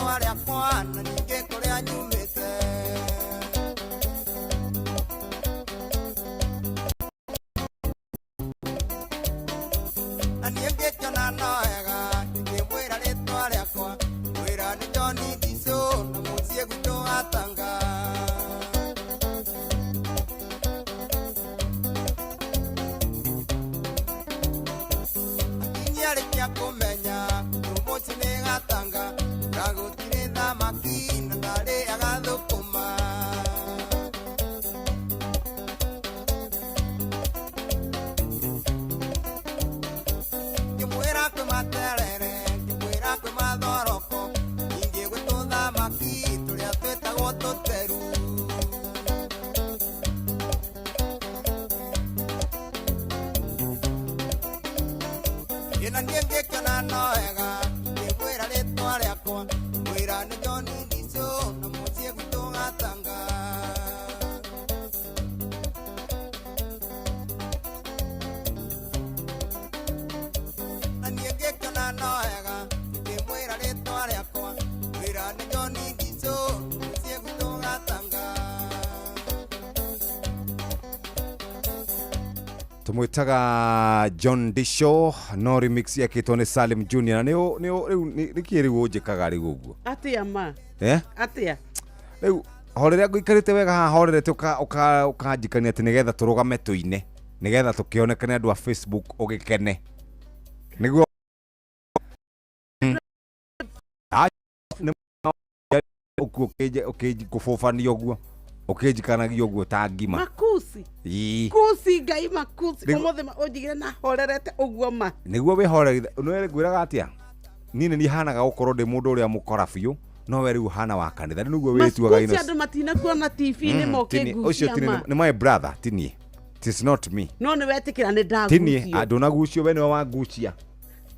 Rĩtwa rĩakwa na ningĩ kũrĩa nyumĩte. Na niĩ ngĩkĩona no wega ngĩmwĩra rĩtwa rĩakwa, ngwĩra nĩ John Ndichu na mũciĩ gwitũ Gatanga. Akinyi arĩkia kũmenya mũciĩ nĩ Gatanga, na gũtirĩ thamaki na ndarĩaga thũkũma. Ngĩmwĩra kwĩ materere, ngĩmwĩra kwĩ mathoroko, ningĩ gwĩ tũthamaki tũrĩa twĩtagwo tũteru. Ĩna niĩ ngĩkĩona no wega, ngĩmwĩra rĩtwa rĩakwa, ngwĩra nĩ John Ndichu na mũciĩ gwitũ Gatanga. Na niĩ ngĩkĩona no wega, ngĩmwĩra rĩtwa rĩakwa, ngwĩra nĩ John Ndichu mũciĩ gwitũ Gatanga. Tumwitaga John Disho no remix yekĩtwo nĩ Salim Junior na nĩ rĩu nĩkĩ rĩu ũnjĩkaga rĩu ũguo? Atia ma? Eh? Atia? Rĩu horĩrĩa ngũikarĩte wega haha horerete ũkanjikania atĩ nĩgetha tũrũgame tũine, nĩgetha tũkĩonekane andũ a Facebook ũgĩkene nĩguo ũkĩnjikũbũbania ũguo, ũkĩnjikanagia ũguo ta ngima. Makusi. Ii. Kusi ngai makusi. Nĩguo- Ũmũthĩ ũnjigire na horerete ũguo ma. Nĩguo wĩhorerete. Nĩ ngwĩraga atĩa, niĩ nĩ niĩ hanaga gũkorwo ndĩ mũndũ ũrĩa mũkora biũ, no we rĩu hana wa kanitha, rĩu nĩguo wĩtuaga. Makusi. Innocent. Andũ matinakuona TV-inĩ Tini- ũcio mokĩngucia tini ma. nĩ my brother, tinie, it is not me. No nĩ wetĩkĩra nĩ Tinie. ndagucio? Ndũnagucio, we nĩwe wangucia.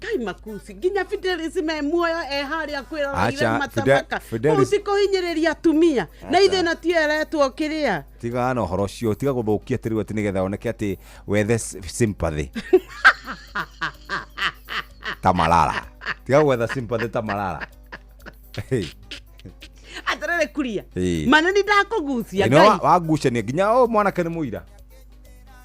Kai makusi, nginya Fidelis me muoyo e harĩa kwĩroreire Acha, matamaka. Fidelis- Kũu ti kũhinyĩrĩria atumia na ithuĩ na tieretwo kĩrĩa. Tiga na ũhoro ũcio, tiga gũthũkia atĩ rĩu atĩ nĩgetha oneke atĩ wethe sympathy ta Malala, tiga gwetha sympathy ta Malala. Hey. Atĩrĩrĩ kuria. Ĩĩ. Ma nĩ ndakũgucia. Ĩno Ngai. Wagucania nginya o mwanake nĩ mũira.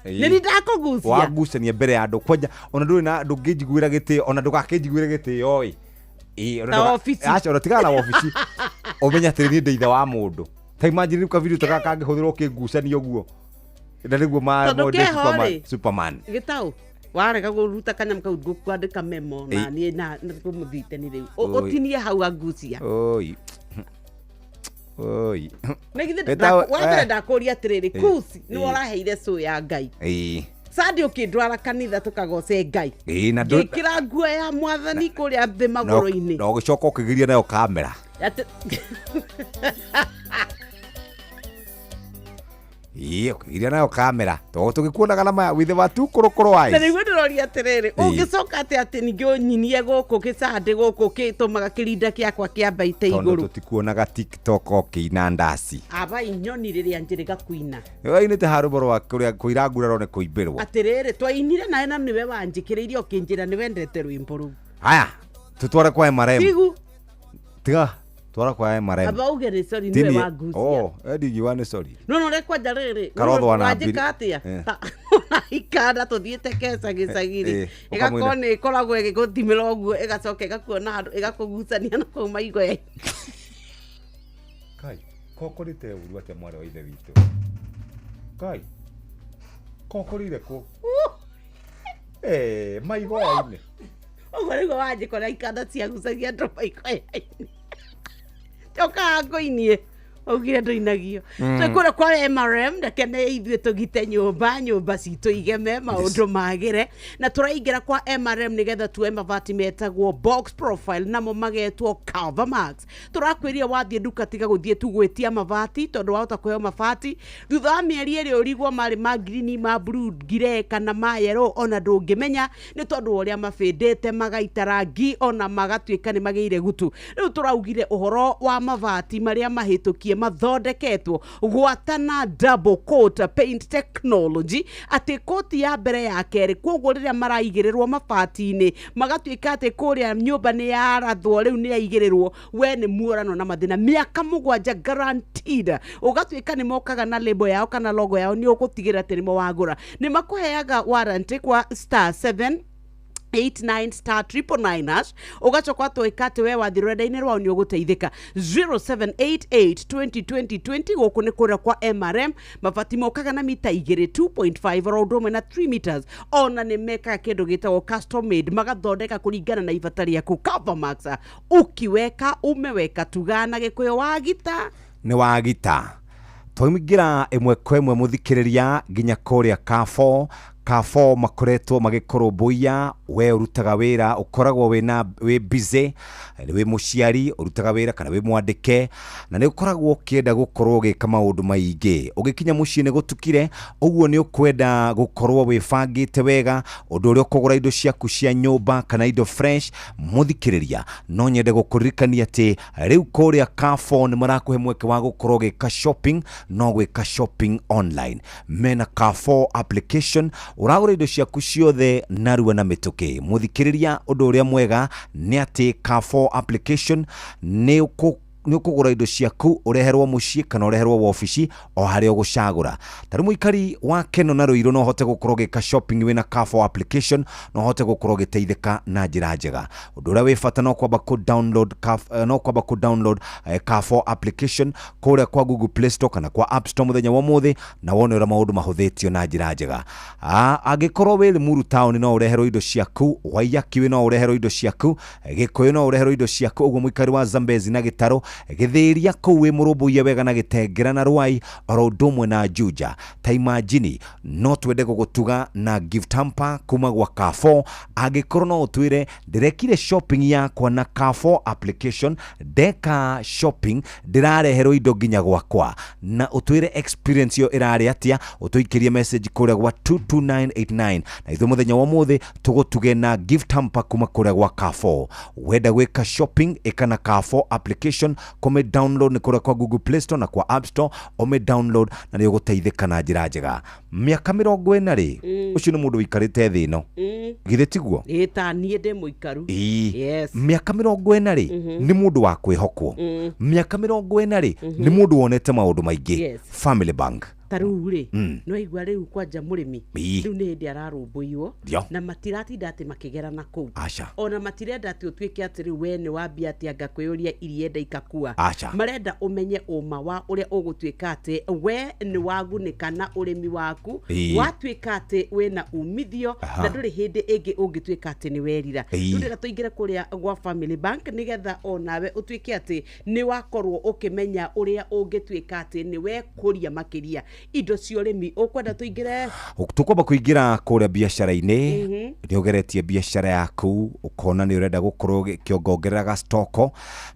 Ĩĩ. Nĩ ndakũgucia. Wagucania mbere ya andũ kwanja, ona ndũrĩ na ndũngĩnjiguĩra gĩtĩo, ona ndũgakĩnjiguĩre gĩtĩo ĩ. Ĩĩ, ona Ta obici. Aca, ona tigana na obici, ũmenye atĩrĩ, niĩ ndĩ ithe wa mũndũ. Ta imagine rĩu kavideo ta gaka kangĩhũthĩrwo ũkĩngucania ũguo na nĩguo ma Tondũ mo ndĩ keho Superman, rĩ. Superman. Gĩtaũ warega kũruta kanyamũ kau ngũkwandĩka memo na Ĩĩ. niĩ na ngũmũthite nĩ rĩu. Oi. Ũtinie hau angucia. Oi oi. Nĩ githĩ Gĩtaũ, wambere eh. ndakũria atĩrĩrĩ, Ĩĩ. kusi nĩ Ĩĩ. ũraheire cũ ya Ngai. Ĩĩ. Sandi ũkĩndwara kanitha tũkagoce Ngai. Ĩĩ, na ndũ- Ngĩkĩra nguo ya mwathani kũrĩa thĩ na magũrũ-inĩ. na ũgĩcoka ũkĩgiria nayo kamera. Ĩĩ, ũkĩgiria nayo kamera tondũ tũgĩkuonaga na maya withe wa tu kũrũkũrũ Na eyes. nĩguo ndĩroria atĩrĩrĩ, Ĩĩ. ũngĩcoka atĩ atĩ ningĩ ũnyinie gũkũ gĩcandĩ gũkũ kĩtũmaga kĩrinda kĩakwa kĩambaite Tondũ igũrũ. tũtikuonaga TikTok ũkĩina ndaci. Aba inyoni rĩrĩa njĩrĩga kuina. Wainĩte ha rwĩmbo rwa kũrĩa kũira nguraro nĩ kũimbĩrwo. Atĩrĩrĩ, twainire nawe na nĩwe wanjĩkĩrĩirie ũkĩnjĩra nĩ wendete rwĩmbo rũu. Haya, tũtware kwa MRM. Tigu. Tiga, twara kwa MRM. Aba uge nĩ sorry, nĩwe Tinie. wangucia. Oh, ndingiuga nĩ sorry. No no kwanja rĩrĩ Karothwa na wanjĩka mbiri. atĩa? Eh. Ta ikanda tũthiĩte keca gĩcagi-rĩ, Eh, ĩgakorwo ũkamwĩra. nĩ ĩkoragwo ĩgĩgũthimĩra ũguo, ĩgacoka ĩgakuona handũ ĩgakũgucania na kũu maigoya. Kai, kokorĩte ũru atĩa mwarĩ wa ithe witũ? Kai, kokorĩire kũ? Eh, maigoya-inĩ. Ũguo nĩguo wanjĩkora ikanda ciagucagia andũ maigoya-inĩ. Cokaga ngũinie augire ndũinagio. Twĩ kũrĩa kwa MRM, reke nĩ ithuĩ tũgite nyũmba, nyũmba citũ igeme maũndũ magĩre, na tũraingĩra kwa MRM nĩgetha tuoe mabati metagwo box profile, namo magetwo Cover Max. Tũrakwĩria wathiĩ nduka tiga gũthiĩ tu gwĩtia mabati, tondũ wahota kũheo mabati thutha wa mĩeri ĩrĩ ũrigwo marĩ ma ngirini, ma blue, ngire kana ma yellow, ona ndũngĩmenya nĩ tondũ wa ũrĩa mabĩndĩte magaita rangi ona magatuĩka nĩ magĩire gutu. Rĩu tũraugire ũhoro wa mabati marĩa mahĩtũkie. Mathondeketwo gwata na double coat paint technology, atĩ koti ya mbere ya kerĩ, koguo rĩrĩa maraigĩrĩrwo mabati-inĩ magatuĩka atĩ kũrĩa nyũmba nĩ yarathwo, rĩu nĩ yaigĩrĩrwo, we nĩ muorano na mathĩna mĩaka 7 guaranteed. Ũgatuĩka nĩ mokaga na label yao kana logo yao, nĩ ũgũtigĩrĩra atĩ nĩmo wagũra. Nĩ makũheaga warranty kwa *789*999#. Ũgacoka ũgatuĩka atĩ we wathiĩ rũrenda-inĩ rwao nĩ ũgũteithĩka 0788 2020 20. Gũkũ nĩ kũrĩa kwa MRM. Mabati mokaga na mita 2, 2.5 oro ũndũ ũmwe na 3 meters. Ona nĩ mekaga kĩndũ gĩtagwo custom made, magathondeka kũringana na ibata rĩaku. Covermax, ukiweka umeweka. Tugana Gĩkũyũ wagita. Nĩ wagita. Twaingĩra ĩmwe kwa ĩmwe, mũthikĩrĩria, nginya kũrĩa Carrefour. Carrefour makoretwo magĩkũrũmbũiya we ũrutaga wĩra, ũkoragwo wĩna wĩ busy, wĩ mũciari ũrutaga wĩra kana wĩ mwandĩke, na nĩ ũkoragwo ũkĩenda gũkorwo ũgĩka maũndũ maingĩ. Ũgĩkinya mũciĩ nĩ gũtukire ũguo, nĩ ũkwenda gũkorwo wĩbangĩte wega ũndũ ũrĩa ũkũgũra indo ciaku cia nyũmba kana indo fresh. Mũthikĩrĩria, no nyende gũkũririkania atĩ rĩu kũrĩa Carrefour nĩ marakũhe mweke wa gũkorwo ũgĩka shopping, no gwĩka shopping online. Mena Carrefour application, ũragũra indo ciaku ciothe narua na mĩtũkĩ. Mũthikĩrĩria, ũndũ ũrĩa mwega nĩ atĩ Carrefour application nĩ ũkũgũra indo ciaku, ũreherwo mũciĩ kana ũreherwo wobici o harĩa ũgũcagũra. Ta rĩu mũikari wa Keno na Rũirũ, no ũhote gũkorwo ũgĩka shopping wĩna Carrefour application, no ũhote gũkorwo ũgĩteithĩka na njĩra njega. Ũndũ ũrĩa wĩ bata no kwamba kũ download no kwamba kũ download Carrefour application kũrĩa kwa Google Play Store kana kwa App Store mũthenya wa ũmũthĩ, na wone ũrĩa maũndũ mahũthĩtio na njĩra njega. Angĩkorwo wĩ Limuru town, no ũreherwo indo ciaku. Waiyaki no ũreherwo indo ciaku. Gĩkũyũ no ũreherwo indo ciaku. Ũguo mũikari wa Zambezi na Gĩtarũ, Gĩthĩria kũu wĩ mũrũmbũiye wega na Gĩtengera na Rwai oro ũndũ ũmwe na Juja. Ta imagine, no twende gũgũtuga na gift hamper kuma gwa Carrefour angĩkorwo no ũtwĩre, "Ndĩrekire shopping yakwa na Carrefour application, ndeka shopping ndĩrareherwo indo nginya gwakwa," na ũtwĩre experience ĩyo ĩrarĩ atĩa. Ũtũikĩrie message kũrĩa gwa 22989 na ithuĩ mũthenya wa ũmũthĩ tũgũtuge na gift hamper kuma kũrĩa gwa Carrefour. Wenda gwĩka shopping, ĩka na Carrefour application. Kũmĩ download nĩ kũrĩa kwa Google Play Store na kwa App Store. Ũmĩ download na nĩ ũgũteithĩka na njĩra njega. Mĩaka 40 rĩ, ũcio nĩ mũndũ ũikarĩte thĩ ĩno, githĩ tiguo? Ĩ, ta niĩ ndĩ mũikaru. Ĩĩ. Yes. Mĩaka 40 rĩ, nĩ mũndũ wa kwĩhokwo. Mĩaka 40 rĩ, nĩ mũndũ wonete maũndũ maingĩ. Family Bank. Ta rĩu rĩ, nĩ waigua rĩu kwanja mũrĩmi rĩu nĩ hĩndĩ ararũmbũiywo na matiratinda atĩ makĩgerana kũu. Aca. Ona matirenda atĩ ũtuĩke atĩ rĩu we nĩ wambia atĩ anga kwĩyũria irienda ikakua. Aca. Marenda ũmenye ũma wa ũrĩa ũgũtuĩka atĩ we nĩ wagunĩka na ũrĩmi waku, watuĩka atĩ wĩna umithio na ndũrĩ hĩndĩ ĩngĩ ũngĩtuĩka atĩ nĩ werira. Rĩu ndĩrenda tũingĩre kũrĩa gwa Family Bank nĩgetha onawe ũtuĩke atĩ nĩ wakorwo ũkĩmenya ũrĩa ũngĩtuĩka atĩ nĩ wekũria makĩria indo cia ũrĩmi. Ũkwenda tũingĩre? Tũkwamba kũingĩra kũrĩa biacara-inĩ. Nĩ ũgeretie biacara yaku, ũkona nĩ ũrenda gũkorwo kĩongongerera gastoko.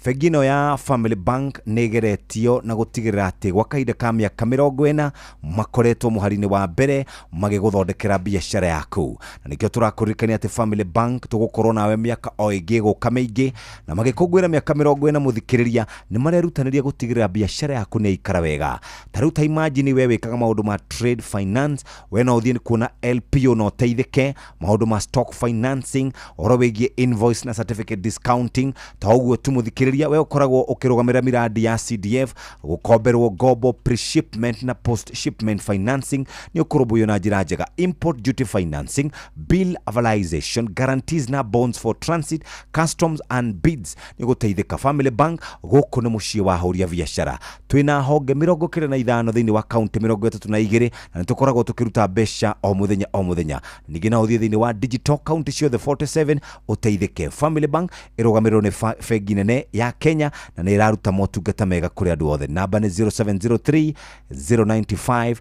Bengi ĩno ya Family Bank nĩ ĩgeretio na gũtigĩrĩra atĩ gwa kahinda ka mĩaka 40 makoretwo mũhari-inĩ wa mbere magĩgũthondekera biacara yaku, na nĩkĩo tũrakũririkania atĩ Family Bank tũgũkorwo nawe mĩaka o ĩngĩ ĩgũka mĩingĩ. Na magĩkũngũĩra mĩaka 40, mũthikĩrĩria, nĩ marerutanĩria gũtigĩrĩra biacara yaku nĩ ĩikara wega. Ta rĩu ta imagine we wĩkaga maũndũ ma trade finance, we no ũthiĩ kuona LPO na ũteithĩke maũndũ ma stock financing, ũhoro wĩgiĩ invoice na certificate discounting. Ta ũguo tu, mũthikĩrĩria, we ũkoragwo ũkĩrũgamĩrĩra miradi ya CDF, gũkomberwo ngombo, pre-shipment na post shipment financing, nĩ ũkũrũmbũiyo na njĩra njega. Import duty financing, bill avalisation, guarantees na bonds for transit, customs and bids, nĩ ũgũteithĩka. Family Bank gũkũ nĩ mũciĩ wa ahũri a biacara. Twĩna honge 95 thĩinĩ wa kaunti 32, na nĩ tũkoragwo tũkĩruta mbeca o mũthenya o mũthenya. Ningĩ no ũthiĩ thĩinĩ wa digital kaunti ciothe 47 ũteithĩke. Family Bank ĩrũgamĩrĩrwo nĩ bengi nene ya Kenya na nĩ ĩraruta motungata mega kũrĩ andũ othe. Namba nĩ 0703 095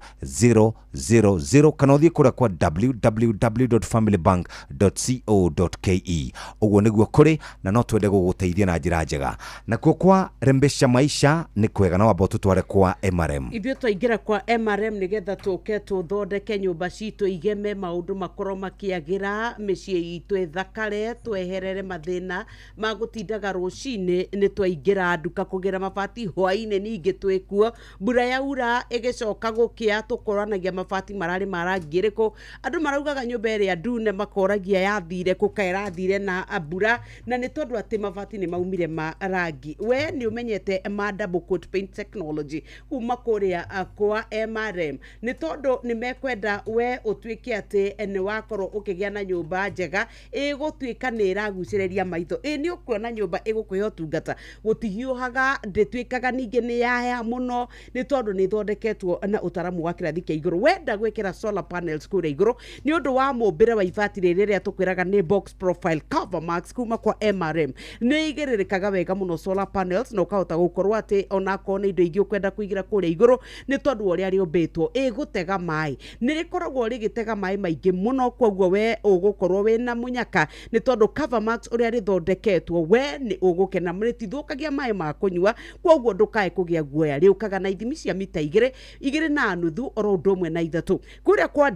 000 kana ũthiĩ kũrĩa kwa www.familybank.co.ke. Ũguo nĩguo kũrĩ, na no twende gũgũteithia na njĩra njega. Nakuo kwa Rembesha Maisha nĩ kwega, no wamba Wamba ũtũtware kwa MRM. Ithuĩ twaingĩra kwa MRM nĩgetha tũke tũthondeke nyũmba citũ igeme, maũndũ makorwo makĩagĩra, mĩciĩ itũ ĩthakare, tweherere mathĩna ma gũtindaga rũcinĩ nĩ twaingĩra nduka kũgĩra mabati, hwainĩ ningĩ twĩkuo, mbura yaura ĩgĩcoka gũkĩa, tũkoranagia mabati mararĩ ma rangi ĩrĩkũ. Andũ maraugaga nyũmba ĩrĩa ndune makoragia yathire kũ, ka ĩrathire na mbura, na nĩ tondũ atĩ mabati nĩ maumire ma rangi. We nĩ ũmenyete ma double coat paint technology kuma kũrĩa kwa MRM, nĩ tondũ nĩ mekwenda we ũtuĩke atĩ nĩ wakorwo ũkĩgĩa na nyũmba njega ĩgũtuĩka nĩ ĩragucĩrĩria maitho. Ĩ nĩ ũkuona nyũmba ĩgũkũhe ũtungata, gũtihiũhaga, ndĩtuĩkaga ningĩ nĩ yaheha mũno, nĩ tondũ nĩ ĩthondeketwo na ũtaramu wa kĩrathi kĩa igũrũ. Wenda gwĩkĩra solar panels kũrĩa igũrũ nĩ ũndũ wa mũmbĩre wa ibati rĩrĩ rĩrĩa tũkwĩraga nĩ box profile cover max kuma kwa MRM, nĩ igĩrĩrĩkaga wega mũno solar panels, na ũkahota gũkorwo atĩ onakorwo nĩ indo ingĩ ũkwenda kũigĩra kũrĩa igũrũ, nĩ tondũ wa ũrĩa rĩũmbĩtwo ĩgũtega maĩ, nĩ rĩkoragwo rĩgĩtega maĩ maingĩ mũno, koguo we ũgũkorwo wĩna mũnyaka, nĩ tondũ cover max ũrĩa rĩthondeketwo we nĩ ũgũkena, rĩtithũkagia maĩ ma kũnyua, koguo ndũkae kũgĩa guoya. Rĩũkaga na ithimi cia mita igĩrĩ, igĩrĩ na nuthu oro ũndũ ũmwe na ithatũ. Kũrĩa kwa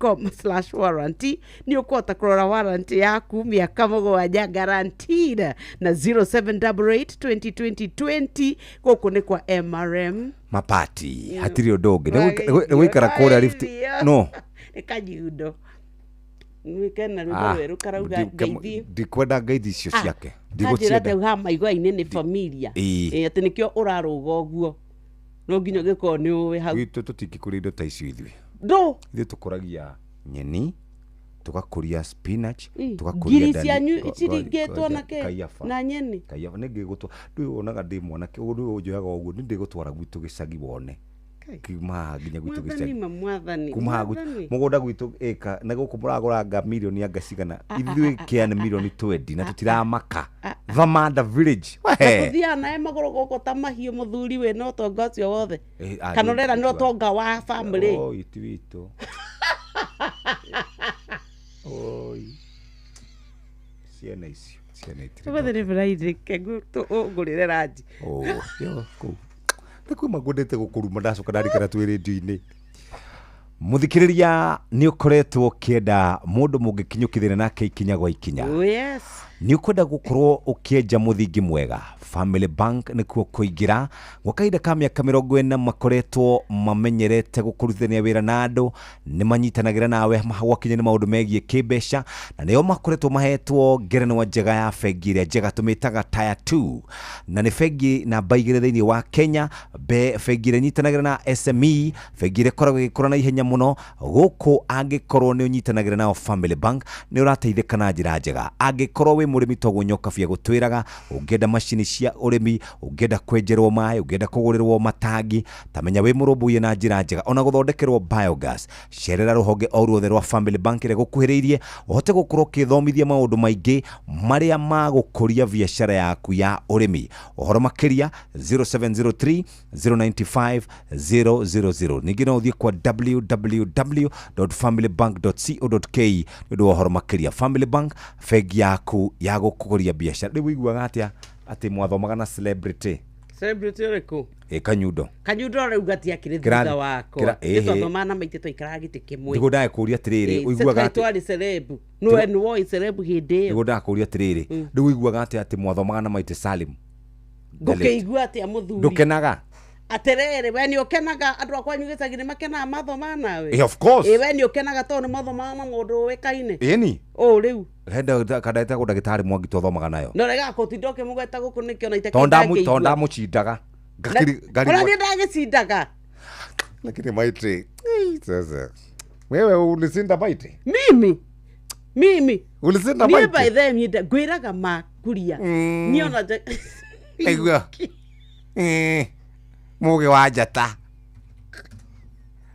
www.mabati.com/warranty nĩ ũkũhota kũrora warranty yaku mĩaka 7 guaranteed na 0788 2020 20. Gũkũ nĩ kwa MRM. Mapati hatirĩ ũndũ ũngĩ nĩ gũikara kũrĩa lift no nĩ kanyundo nwĩke na rwĩmbo rwerũ karauga ngeithi. Ndikwenda ngeithi icio ciake. Kanjĩra Ndigũcienda. atĩ haha maigua-inĩ nĩ familia. Ĩĩ. Ĩ, atĩ nĩkĩo ũrarũga ũguo, no nginya ũgĩkorwo nĩ ũĩ hau. Gwitũ tũtingĩkũria indo ta icio ithuĩ. Ndũ. Ithuĩ tũkũragia nyeni, tũgakũria spinach, Ĩ, tũgakũria ngiri ndania- cianyu ngo- ciringĩtwo ngoja, na kĩ kaiafa. na nyeni. Kaiafa nĩ ngĩgũtwa ndũĩ wonaga ndĩ mwanake ũndũ ũyũ ũnjoyaga ũguo nĩ ndĩgũtwara gwitũ gĩcagi wone kuma haha nginya gwitũ Mwathani gĩcagi ma mwathani kuma haha gwitũ mwathani. mũgũnda gwitũ ĩka na gũkũ mũragũranga mirioni anga cigana, ithuĩ kĩa nĩ mirioni 20 na tũtiramaka Thamanda village Na we. tũthiaga nawe magũrũ gũkũ ta mahiũ, mũthuri wĩna ũtonga ũcio wothe. Eh, ah, Kana ũrera nĩ ndingĩtua. ũtonga wa bamĩrĩ? Oi, ti witũ. Oi. Ciana icio, ciana itirĩ. Ũmũthĩ nĩ Friday, ũngũrĩre ranji. Oh, yo, kũu. Nĩ kuma ngwendete gũkũruma ndacoka ndarikana twĩ rĩndiũ-inĩ. Mũthikĩrĩria, nĩ ũkoretwo ũkĩenda mũndũ mũngĩkinyũkithania nake ikinya gwa ikinya. Oh, yes. Nĩ ũkwenda gũkorwo ũkĩenja mũthingi mwega, Family Bank nĩkuo kũingĩra. Gwa kahinda ka mĩaka 40 makoretwo mamenyerete gũkũrutithania wĩra na andũ, nĩ manyitanagĩra nawe gwakinya nĩ maũndũ megiĩ kĩmbeca, na nĩo makoretwo mahetwo ngerenwa njega ya bengi ĩrĩa njega tũmĩtaga Tier 2, na nĩ bengi namba 2 thĩinĩ wa Kenya, bengi ĩrĩa ĩnyitanagĩra na SME, bengi ĩrĩa ĩkoragwo ĩgĩkũra na ihenya mũno gũkũ. Angĩkorwo nĩ ũnyitanagĩra nao Family Bank, nĩ ũrateithĩka na njĩra njega. Angĩkorwo wĩ mũrĩmi toguo Nyokabia gũtwĩraga, ũngĩenda macini cia ũrĩmi, ũngĩenda kwenjerwo maĩ, ũngĩenda kũgũrĩrwo matangi, ta menya wĩ mũrũmbũiye na njĩra njega, ona gũthondekerwo biogas, cerera rũhonge o ruothe rwa Family Bank ĩrĩa gũkuhĩrĩirie, ũhote gũkorwo ũkĩthomithia maũndũ maingĩ marĩa ma gũkũria biacara yaku ya ũrĩmi. Ũhoro makĩria 0703 095 000. Ningĩ no ũthiĩ kwa www.familybank.co.ke nĩ ũndũ wa ũhoro makĩria. Family Bank, bengi yaku ya gũkũria biacara. Rĩu ũiguaga atĩa atĩ mwathomaga na celebrity? Celebrity ũrĩkũ? Ĩ Kanyundo. Kanyundo arauga ti akĩrĩ Kĩrathi- thutha wakwa. ĩhĩ. Nĩ twathoma na maitũ twaikaraga gĩtĩ kĩmwe. Nĩguo ndagĩkũria atĩrĩrĩ, ũiguaga atĩ Twarĩ celeb, nĩwe nĩwoĩ celeb hĩndĩ ĩyo. Nĩguo ndakũria atĩrĩrĩ, rĩu ũiguaga atĩa atĩ mwathomaga na maitũ Salim? Ngũkĩigua atĩa mũthuri? Ndũkenaga? Atĩrĩrĩ, we nĩ ũkenaga? Andũ a kwanyu gĩcagi nĩ makenaga mathomaga nawe? Eh, of course. Ĩ, we nĩ ũkenaga tondũ nĩ mathomaga na mũndũ ũĩkaine? Ĩni. Ũ rĩu. Henda kandagĩtarĩ ndagĩtarĩ Mwangi twathomaga nayo. No regaga kũtinda ũkĩmũgweta gũkũ nĩkĩo na Tondũ ndamũcindaga. Ona niĩ ndagĩcindaga. Lakini maitĩ sasa wewe ulisinda maitĩ. Mimi Ulisinda niĩ by them nyenda ngwĩraga ma kuria niĩ ona Aigua. Mũgĩ wa njata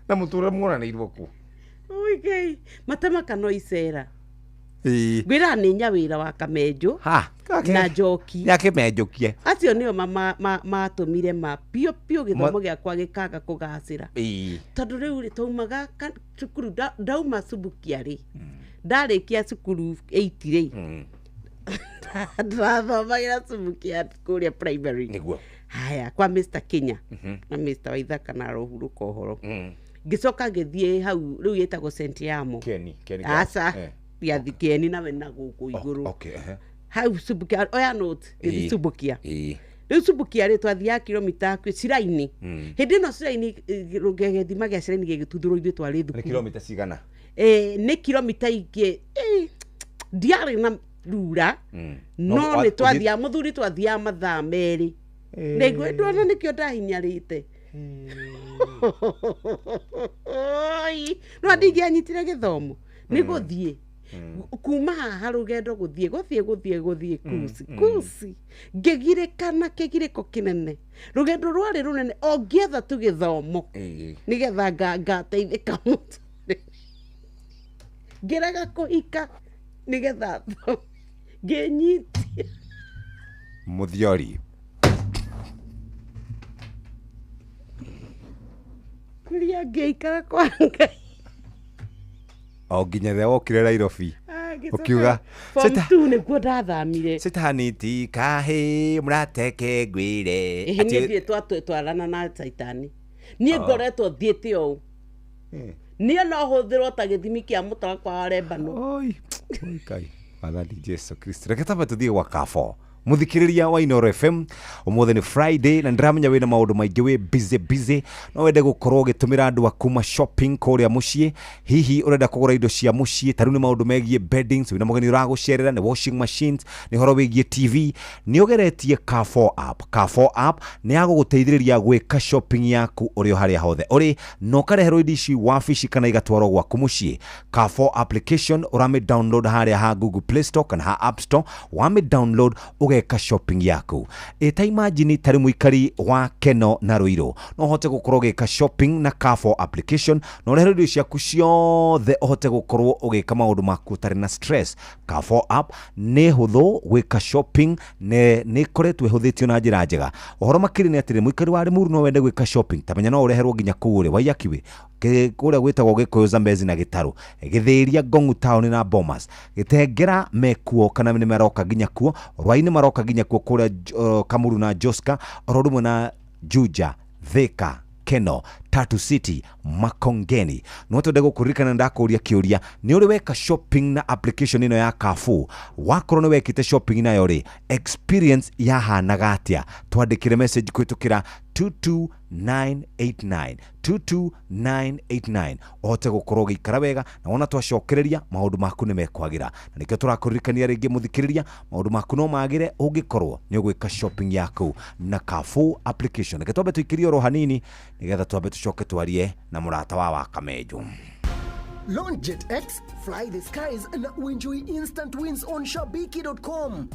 na mũtũre muonanĩirwo ku. Oi Ngai, matema kana icera. Ĩĩ. Ngwĩraga nĩ nyawĩra wa Kamenjũ Ha. Na Njoki. Nĩakĩmenjũkie. Acio nĩo matũmire ma piũ piũ gĩthomo gĩakwa gĩkaga kũgacĩra. Ĩĩ. Tondũ rĩu rĩ twaumaga cukuru, ndauma Subukia rĩ, ndarĩkia cukuru 8 rĩ. Ndĩrathomagĩra Subukia kũrĩa primary. Nĩguo. Haya, kwa Mr Kenya na Mr Waithaka na Rohurũka ũhoro. Ngĩcoka ngĩthiĩ hau rĩu ĩtagwo St Yamo. Keni, Keni. Aca. Eh. Gĩathi Kĩeni nawe na gũkũ igũrũ. Okay, ehe. Hau Subukia, oya note, ngĩthiĩ Ĩĩ. Subukia. Ĩĩ. Rĩu Subukia rĩ, twathiaga kilomita hakuhĩ Ciraini. Hĩndĩ ĩno Ciraini, gĩthima gĩa Ciraini gĩgĩtuthũrwo, ithuĩ twarĩ Nĩ thukuru. kilomita cigana? Nĩ kilomita ingĩ, ndiarĩ na rura, no No, nĩ twathiaga mũthuri, twathiaga mathaa 2. Nĩguo ndona nĩkĩo ndahinyarĩte. Oi, no ndingĩanyitire gĩthomo nĩ gũthiĩ kuma haha rũgendo, gũthiĩ gũthiĩ gũthiĩ gũthiĩ kuci kuci, ngĩgirĩka na kĩgirĩko kĩnene. Rũgendo rwarĩ rũnene o ngĩetha tu gĩthomo nĩgetha ngateithĩka mũtũrĩre. Ngĩrega kũhika nĩgetha thome. Ngĩnyitia. Mũthiori. Kũrĩa ngĩikara kwa Ngai. O nginya rĩrĩa wokire Nairobi. Ah, ngĩcoka Ũkiuga, form "Sita- 2 nĩguo ndathamire. Citani ti kahĩ mũrateke ngwĩre. Ĩhĩ, niĩ ndirĩ twatwarana na caitani. Niĩ ngoretwo thiĩte ũũ. Niĩ no hũthĩrwo ta gĩthimi kĩa mũtarakwa wa Lebanon. Oi, oi Ngai, Mwathani Jesu Kristo. Reke tambe tũthiĩ gwa Kafo. Mũthikĩrĩria wa Inoro FM, ũmũthĩ nĩ Friday na ndĩramenya wĩna maũndũ maingĩ, wĩ busy busy, no wende gũkorwo ũgĩtũmĩra andũ aku ma shopping kũrĩa mũciĩ. Hihi ũrenda kũgũra indo cia mũciĩ, ta rĩu nĩ maũndũ megiĩ beddings, wĩna mũgeni ũragũcerera, nĩ washing machines, nĩ ũhoro wĩgiĩ TV, nĩ ũgeretie Carrefour app. Carrefour app nĩ ya gũgũteithĩrĩria gwĩka shopping yaku ũrĩ o harĩa hothe ũrĩ, na ũkareherwo indo ici wabici kana igatwarwo gwaku mũciĩ. Carrefour application ũramĩ download harĩa ha Google Play Store kana ha App Store, wamĩ download ũgeka shopping yaku. Ĩ ta imagine tarĩ mũikari wa Keno na Ruiru, no ũhote gũkorwo ũgĩka shopping na Carrefour application na ũreherwo indo ciaku ciothe, ũhote gũkorwo ũgĩka maũndũ maku ũtarĩ na stress. Carrefour app nĩ hũthũ gwĩka shopping, nĩ ĩkoretwo ĩhũthĩtio na njĩra njega. Ũhoro makĩria nĩ atĩrĩ, mũikari wa Limuru no wende gwĩka shopping, ta menya no ũreherwo nginya kũu ũrĩ Waiyakiwe, kũrĩa gwĩtagwo Gĩkũyũ, Zambezi na Gĩtarũ, Gĩthĩria, Ngong'u taũni na Bomas, Gĩtengera mekuo kana nĩ maroka nginya kuo, Rwainĩ maroka nginya kuo, kũrĩa Kamuru na Joska, oro rĩmwe na Juja, Thika, Keno, Tatu City, Makongeni. No twende gũkũririkana ndakũria kĩũria, nĩ ũrĩ weka shopping na application ĩno ya Carrefour? Wakorwo nĩ wekĩte shopping nayo rĩ, experience yahanaga atĩa? Twandĩkĩre message kũhĩtũkĩra 22989, 22989, ũhote gũkorwo ũgĩikara wega, na wona twacokereria maũndũ maku nĩ mekwagĩra. Na nĩkĩo tũrakũririkania rĩngĩ, mũthikĩrĩria, maũndũ maku no magĩre ũngĩkorwo nĩ ũgwĩka shopping yaku na Carrefour application. Reke twambe tũikĩrie oro hanini nĩgetha twambe tũcoke twarie na mũrata wa Wakamenju. Launch Jet X, fly the skies na uenjoy instant wins on shabiki.com.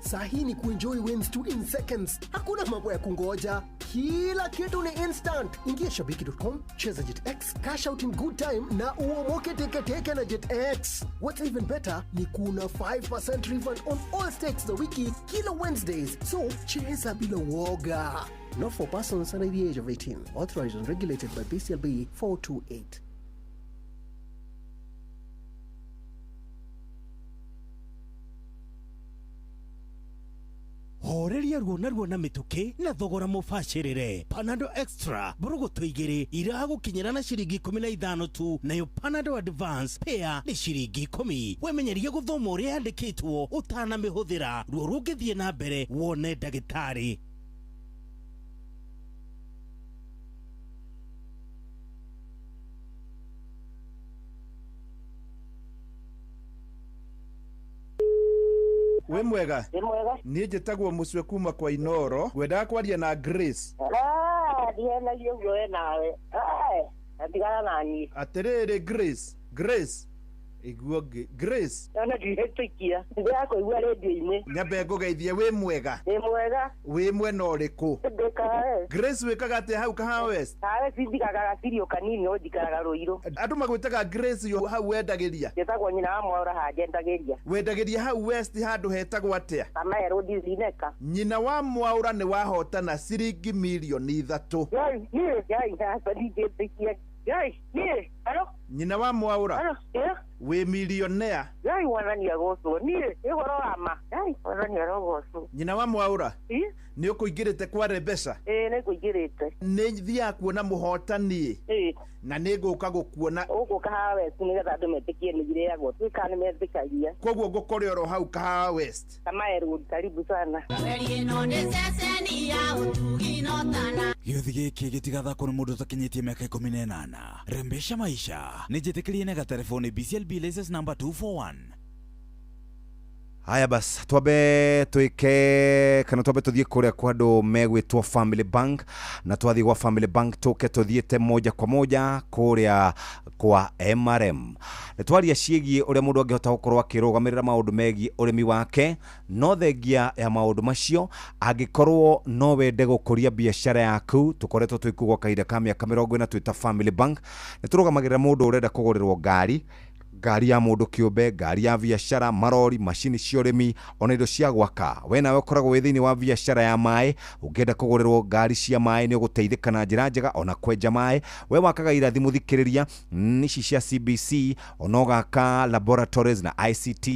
Sahi ni kuenjoy wins tu in seconds. Hakuna mambo ya kungoja. Kila kitu ni instant. Ingia shabiki.com, cheza Jet X, cash out in good time na uomoke teketeke na Jet X. What's even better ni kuna 5% refund on all stakes za wiki kila Wednesdays. So cheza bila woga. Not for persons under the age of 18. Authorized and regulated by BCLB 428. Horeria ruo naruo na mĩtũkĩ na thogora mũbacĩrĩre. Panado Extra mbũrũgũtũ 2 iragũkinyĩra na ciringi 15 tu, nayo Panado Advance pea nĩ ciringi 10. Wemenyerie gũthoma ũrĩa yandĩkĩtwo ũtanamĩhũthĩra. Ruo rũngĩthiĩ na mbere, wone ndagĩtarĩ. Wĩ mwega? Nĩ mwega. Niĩ njĩtagwo Mũcwe kuma kwa Inoro, ngwendaga kwaria na Grace. Ah, ndihenagia ũguo we nawe. Ah, tigana na niĩ. Atĩrĩrĩ Grace, Grace, iguo ngĩ Grace. Ona ndihĩtũkia. Ndĩrakũigua rĩndiũ-inĩ. Nyambe ngũgeithie, wĩ mwega? Nĩ mwega. Wĩ mwena ũrĩkũ? Ndĩ Kahawe. Grace, wĩkaga atĩa hau Kahawa West? Kahawe cindikaga gacirio kanini no njikaraga Rũirũ. Andũ magwĩtaga Grace yo hau wendagĩria? Njĩtagwo nyina wa Mwaũra haha njendagĩria. Wendagĩria hau West handũ hetagwo atĩa? Kamae Road Zineka. Nyina wa Mwaũra nĩ wahotana ciringi mirioni 3. Ngai, niĩ, Ngai, aca ndingĩtĩkia. Ngai, niĩ. Halo? Nyina wa Mwaura. Halo? Yeah. Wĩ millionaire. Ngai mwathani agocwo. Niĩ nĩ ũhoro wa ma. Ngai mwathani arogocwo. Nyina wa Mwaura. Ĩ? Nĩ ũkũingĩrĩte kwa mbeca. Ĩĩ nĩ ngũingĩrĩte. Nĩ thiaga kuona mũhotani. Ĩĩ. Na nĩ ngũka gũkuona. Ũgũka haha West nĩgetha andũ metĩkie nĩ irĩagwo. Tuĩka nĩ metĩkagia. Koguo ngũkore oro hau Kahawa West. Kamae Road, karibu sana. Gĩũthi gĩkĩ gĩtigathakwo nĩ mũndũ ũtakinyĩtie mĩaka 18. Rembesha maisha nĩ njĩtĩkĩrie na gatelefoni BCLB license number 241. Haya bas, twambe twike kana twambe tuthiĩ kũrĩa kwa andũ megwĩtwo Family Bank, na twathiĩ gwa Family Bank tũke tũthiĩte moja kwa moja kũrĩa kwa MRM. Nĩ twaria ciĩgiĩ ũrĩa mũndũ angĩhota gũkorwo akĩrũgamĩrĩra maũndũ megiĩ ũrĩmi wake, no thengia ya maũndũ macio, angĩkorwo no wende gũkũria biacara yaku, tũkoretwo twĩ gwa kahinda ka mĩaka 40 twĩta Family Bank, nĩ tũrũgamagĩrĩra mũndũ ũrenda kũgũrĩrwo ngari, ngari ya mũndũ kĩũmbe, ngari ya biacara, marori, macini cia ũrĩmi, ona indo cia gwaka. We nawe ũkoragwo wĩ thĩinĩ wa biacara ya maĩ, ũngĩenda kũgũrĩrwo ngari cia maĩ nĩ ũgũteithĩka na njĩra njega, ona kwenja maĩ. We wakaga irathi mũthikĩrĩria ici cia CBC, ona ũgaka laboratories na ICT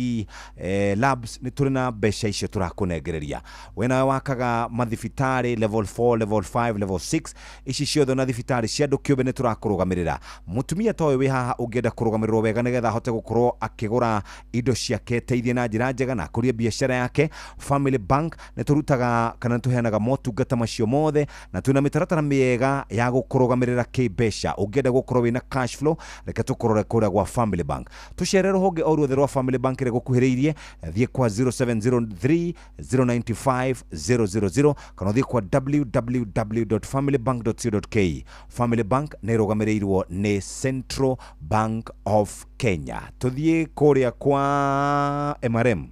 labs, nĩ tũrĩ na mbeca icio tũrakũnengereria. We nawe wakaga mathibitarĩ level 4, level 5, level 6, ici ciothe ona thibitarĩ cia andũ kĩũmbe nĩ tũrakũrũgamĩrĩra. Mũtumia ta ũyũ wĩ haha ũngĩenda kũrũgamĩrĩrwo wega nĩgetha ahote gũkorwo akĩgũra indo ciake teithie na njĩra njega na akũrie biacara yake, Family Bank nĩ tũrutaga kana nĩ tũheanaga motungata macio mothe, na twĩna mĩtaratara mĩega ya gũkũrũgamĩrĩra kĩmbeca. Ũngĩenda gũkorwo wĩna cash flow, reke tũkũrore kũrĩa gwa Family Bank. Tũcere rũhonge o ruothe rwa Family Bank ĩrĩa gũkuhĩrĩirie, thiĩ kwa 0703 095 000 kana ũthiĩ kwa www.familybank.co.ke. Family Bank nĩ ĩrũgamĩrĩirwo nĩ Central Bank of Kenya. Tuthiĩ kũrĩa kwa MRM.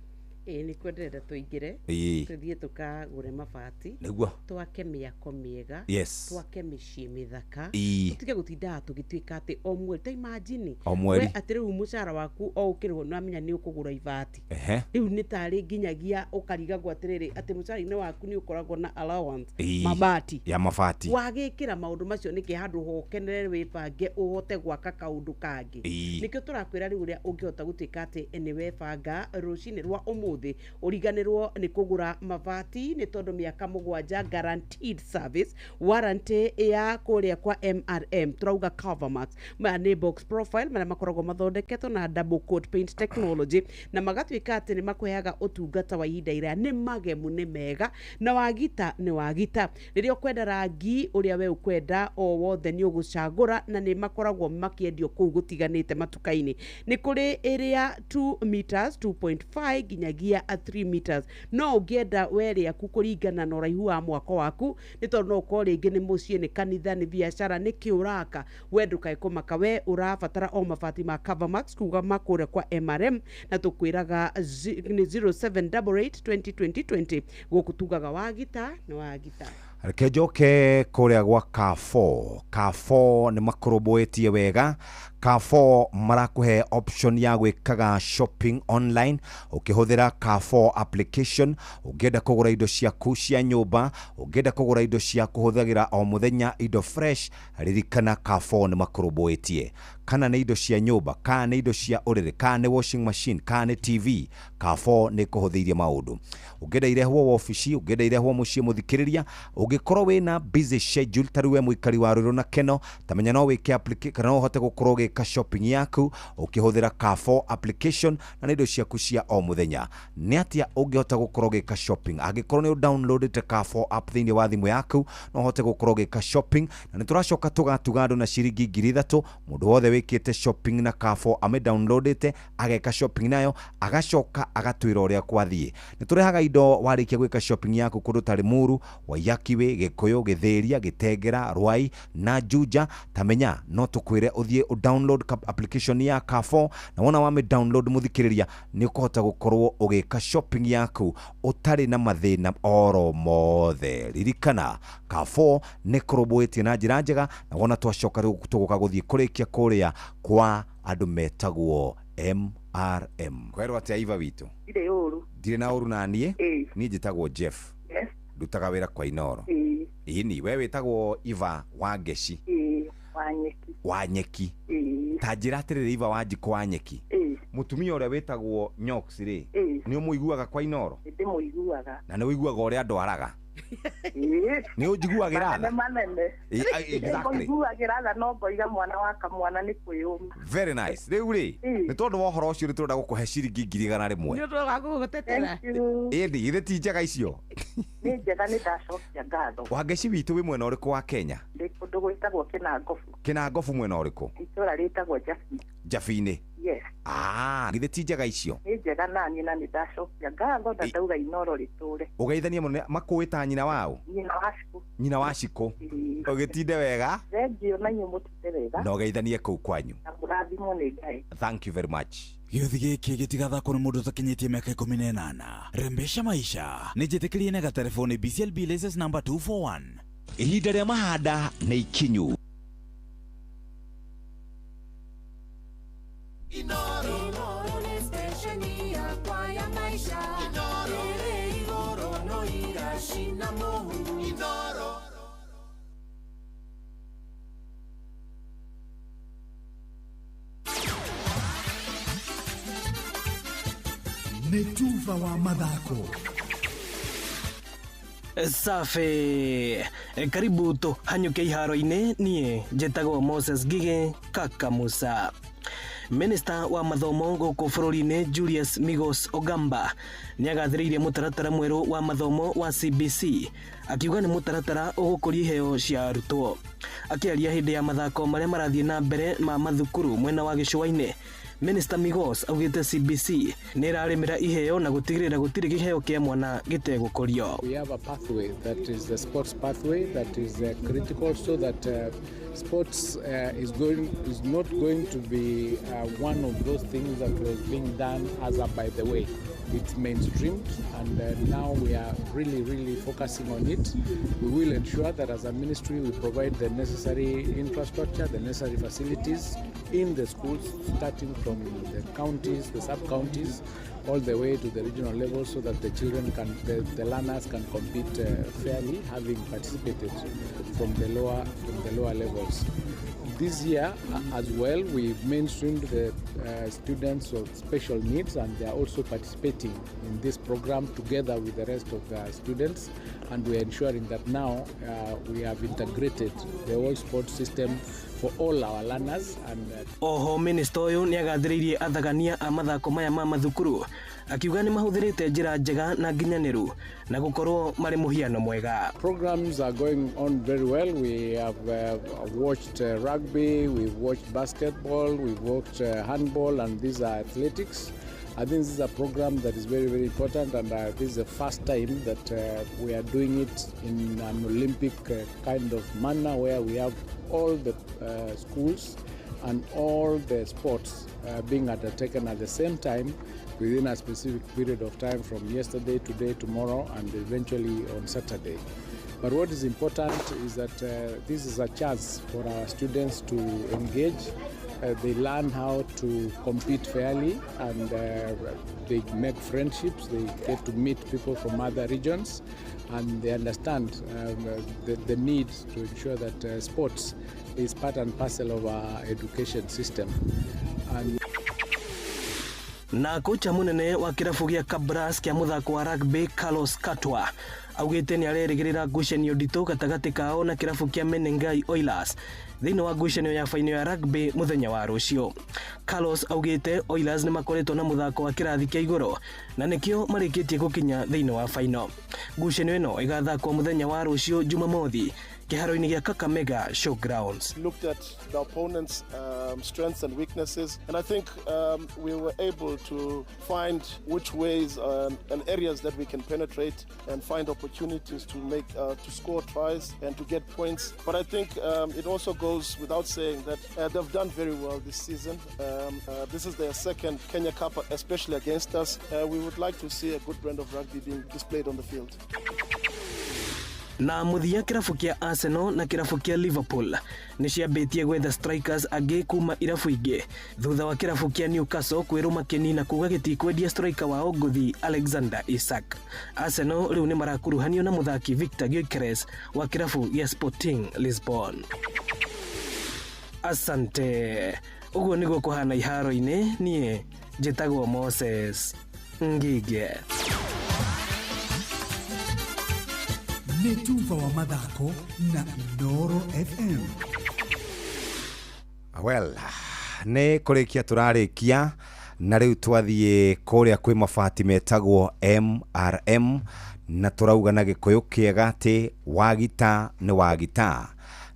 Ĩĩ nĩkuo ndĩrenda tũingĩre. Ĩĩ. Tũthiĩ tũkagũre mabati. Nĩguo. Twake mĩako mĩega. Yes. Twake mĩciĩ mĩthaka. Ĩĩ. Tũtige gũtindaga tũgĩtuĩka atĩ o mweri ta imagine. O mweri. We atĩ rĩu mũcara waku o ũkĩrĩhwo nĩwamenya nĩ ũkũgũra ibati. Ehe. Rĩu nĩ tarĩ nginyagia ũkarigagwo atĩrĩrĩ atĩ mũcara-inĩ waku nĩ ũkoragwo na allowance. Ĩĩ. Mabati. Ya mabati. Wagĩkĩra maũndũ macio nĩkĩ handũ hokenerere wĩbange ũhote gwaka kaũndũ kangĩ. Ĩĩ. Nĩkĩo tũrakwĩra rĩu ũrĩa ũngĩhota gũtuĩka atĩ nĩ webanga rũcinĩ rwa ũmũthĩ ũriganĩrwo nĩ kũgũra mabati nĩ tondũ mĩaka 7 guaranteed service warranty ya kũrĩa kwa MRM tũrauga Covermax. Maya nĩ box profile marĩa makoragwo mathondeketwo na double coat paint technology na magatuĩka atĩ nĩ makũheaga ũtungata wa ihinda iraya, nĩ magemu, nĩ mega na wagita nĩ wagita. Rĩrĩa ũkwenda rangi ũrĩa we ũkwenda o wothe nĩ ũgũcagũra na nĩ makoragwo makĩendio kũu gũtiganĩte matuka-inĩ. Nĩ kũrĩ ĩrĩa 2 meters, 2.5 nginyagia 3 meters. No ũngĩenda we rĩaku kũringana na ũraihu wa mwako waku, nĩ tondũ no ũkorwo rĩngĩ nĩ mũciĩ, nĩ kanitha, nĩ biacara, nĩ kĩ ũraka, we ndũkae kũmaka, we ũrabatara o mabati ma Covermax kuga makũrĩa kwa MRM, na tũkwĩraga nĩ 0788 20 20 20. Gũkũ tugaga wagita nĩ wagita. Reke njoke kũrĩa gwa Carrefour. Carrefour nĩ makũrũmbũĩtie wega. Carrefour marakũhe option ya gwĩkaga shopping online ũkĩhũthĩra Carrefour application. Ũngĩenda kũgũra indo ciaku cia nyũmba, ũngĩenda kũgũra indo cia kũhũthagĩra o mũthenya, indo fresh, ririkana Carrefour nĩ makũrũmbũĩtie. Kana nĩ indo cia nyũmba, kana nĩ indo cia ũrĩrĩ, kana nĩ washing machine, kana nĩ TV, Carrefour nĩ kũhũthĩirie maũndũ. Ũngĩenda irehwo wabici, ũngĩenda irehwo mũciĩ mũthikĩrĩria, ũngĩkorwo wĩna busy schedule ta rĩu we mũikari wa Ruiru na Keno, ta menya no wĩke kana no ũhote gũkorwo ũgĩka shopping yaku ũkĩhũthĩra Carrefour application na nĩ indo ciaku cia o mũthenya. Nĩ atĩa ũngĩhota gũkorwo ũgĩka shopping? Angĩkorwo nĩ ũdownloadĩte Carrefour app thĩinĩ wa thimũ yaku, no ũhote gũkorwo ũgĩka shopping, na nĩ tũracoka tũgatuga andũ na ciringi 3,000. Mũndũ wothe wĩkĩte shopping na Carrefour ame downloadĩte ageka shopping nayo agacoka agatwĩra ũrĩa kwathiĩ. Nĩ tũrehaga indo warĩkia gwĩka shopping yaku kũndũ ta Limuru, Waiyaki Way, Gĩkũyũ, Gĩthĩria, Gĩtengera, Rwai na Juja. Ta menya no tũkwĩre ũthiĩ download application ya Carrefour, na wona wame download mũthikĩrĩria nĩ ũkũhota gũkorwo ũgĩka shopping yaku ũtarĩ na mathĩna oro mothe. Ririkana Carrefour nĩ kũrũmbũĩtie na njĩra njega, na wona twacoka rĩu tũgũka gũthiĩ kũrĩkia kũrĩa kwa andũ metagwo MRM. Kwerwo atĩa Iva witũ? Ndirĩ ũru. Ndirĩ na ũru na niĩ. Ĩĩ. Niĩ njĩtagwo Jeff. Yes. Ndutaga wĩra kwa Inoro. Ĩĩ. Ĩni, we wĩtagwo Iva wa Ngeci. Ĩĩ, wa Nyeki. Wa Nyeki. Ĩĩ. Ta njĩra atĩrĩrĩ, Iva wa Njikũ wa Nyeki, mũtumia ũrĩa wĩtagwo Nyox rĩ, nĩ ũmũiguaga kwa Inoro? Nĩndĩmũiguaga. Na nĩ ũiguaga ũrĩa ndwaraga? Nĩ ũnjiguagĩra Manene tha? manene. Exactly. Nĩngũiguagĩra tha, no ngoiga mwana wa kamwana nĩ kwĩyũma. Very nice. Rĩu rĩ, nĩ tondũ wa ũhoro ũcio, nĩ tũrenda gũkũhe ciringi 100,000. Nĩ ũndũ wa gũgũtetera. Thank you. Ĩndĩ githĩ ti njega icio? Nĩ njega, nĩ ndacokia ngatho. Wangeci witũ, wĩ mwena ũrĩkũ wa Kenya? Ndĩ kũndũ gwĩtagwo Kĩnangobu. Kĩnangobu mwena ũrĩkũ? Itũra rĩtagwo Jabi. Njabi-inĩ? Yes. Ah, githĩ ti njega icio? Nĩ njega naniĩ, na nĩ ndacokia ngatho na ndauga Inoro rĩtũre. Ũgeithanie mũno. Makũĩ ta nyina wao? Nyina wa Cikũ. Nyina wa Cikũ. Ũgĩtinde wega. Thengiũ, na inyuĩ mũtinde wega. Na ũgeithanie kũu kwanyu. Na mũrathimwo nĩ Ngai. Thank you very much. Gĩũthi gĩkĩ gĩtigathakwo nĩ mũndũ ũtakinyĩtie mĩaka 18. Rembesha maisha nĩ njĩtĩkĩrie na gatelefoni BCLB license number 241. Ihinda rĩa mahanda nĩ ikinyu. Inoro nĩ stesheni yakwa ya maisha ĩrĩ igũrũ no iracina mũhu. Inoro. Nĩ tuba wa mathako. Safi, karibu tũhanyũke iharo-inĩ. Niĩ njĩtagwo Moses Ngigĩ Kaka Musa. Minista wa mathomo gũkũ bũrũri-inĩ Julius Migos Ogamba nĩ agathĩrĩirie mũtaratara mwerũ wa mathomo wa CBC, akiuga nĩ mũtaratara ũgũkũria iheo cia arutwo. Akĩaria hĩndĩ ya mathako marĩa marathiĩ na mbere ma mathukuru mwena wa gĩcũa-inĩ, Minister Migos augĩte CBC nĩ ĩrarĩmĩra iheo na gũtigĩrĩra gũtirĩ kĩheo kĩa mwana gĩtegũkũrio. We have a pathway that is the sports pathway that is critical so that sports is not going to be one of those things that was being done as a by the way. It's mainstreamed, and now we are really, really focusing on it. We will ensure that as a ministry we provide the necessary infrastructure, the necessary facilities in the schools, starting from the counties, the sub-counties, all the way to the regional level, so that the children can, the learners can compete fairly, having participated from the lower levels. This year as well, we've mainstreamed the students of special needs, and they are also participating in this program together with the rest of the students. And we are ensuring that now we have integrated the whole sports system for all our learners. And Oho minista ũyũ nĩ agathĩrĩirie athagania a mathako maya ma mathukuru, akiuga nĩ mahũthĩrĩte njĩra njega na nginyanĩru na gũkorwo marĩ mũhiano mwega. Programs are going on very well. We have watched rugby, we've watched basketball, we've watched handball, and these are athletics. I think this is a program that is very, very important, and this is the first time that we are doing it in an Olympic kind of manner, where we have all the schools and all the sports being undertaken at the same time within a specific period of time, from yesterday, today, tomorrow, and eventually on Saturday. But what is important is that this is a chance for our students to engage. They learn how to compete fairly, and they make friendships. They get to meet people from other regions, and they understand the need to ensure that sports is part and parcel of our education system. And Na kocha munene wa kĩrabu gĩa Kabras kĩa mũthako wa rugby Carlos Katwa augĩte nĩ arerĩgĩrĩra ngucanio nditũ gatagatĩ kao na kĩrabu kĩa Menengai Oilers thĩinĩ wa ngucanio ya faino ya rugby mũthenya wa rũciũ. Carlos augĩte Oilers nĩ makoretwo na mũthako wa kĩrathi kĩa igũrũ na nĩkĩo marĩkĩtie gũkinya thĩinĩ wa faino. Ngucanio ĩno ĩgathakwo mũthenya wa rũciũ Jumamothi kĩharo-inĩ gĩa Kakamega Showgrounds. Looked at the opponent's strengths and weaknesses, and I think we were able to find which ways and areas that we can penetrate and find opportunities to score tries and to get points. But I think it also goes without saying that they've done very well this season. This is their second Kenya Cup, especially against us. We would like to see a good brand of rugby being displayed on the field. Na mũthia, kĩrabu kĩa Arsenal na kĩrabu kĩa Liverpool nĩ ciambĩtie gwetha strikers angĩ kuma irabu ingĩ thutha wa kĩrabu kĩa Newcastle kwĩrũma kĩni na kuga gĩtikwendia striker wao ngũthi Alexander Isak. Arsenal rĩu nĩ marakuruhanio na mũthaki Victor Gyökeres wa kĩrabu gĩa Sporting Lisbon. Asante. Ũguo nĩguo kũhana iharo-inĩ. Niĩ njĩtagwo Moses Ngige. Nĩ tuba wa mathako na Inooro FM. Well, nĩ kũrĩkia tũrarĩkia na rĩu twathiĩ kũrĩa kwĩ mabati metagwo MRM, na tũrauga na Gĩkũyũ kĩega atĩ wagita nĩ wagita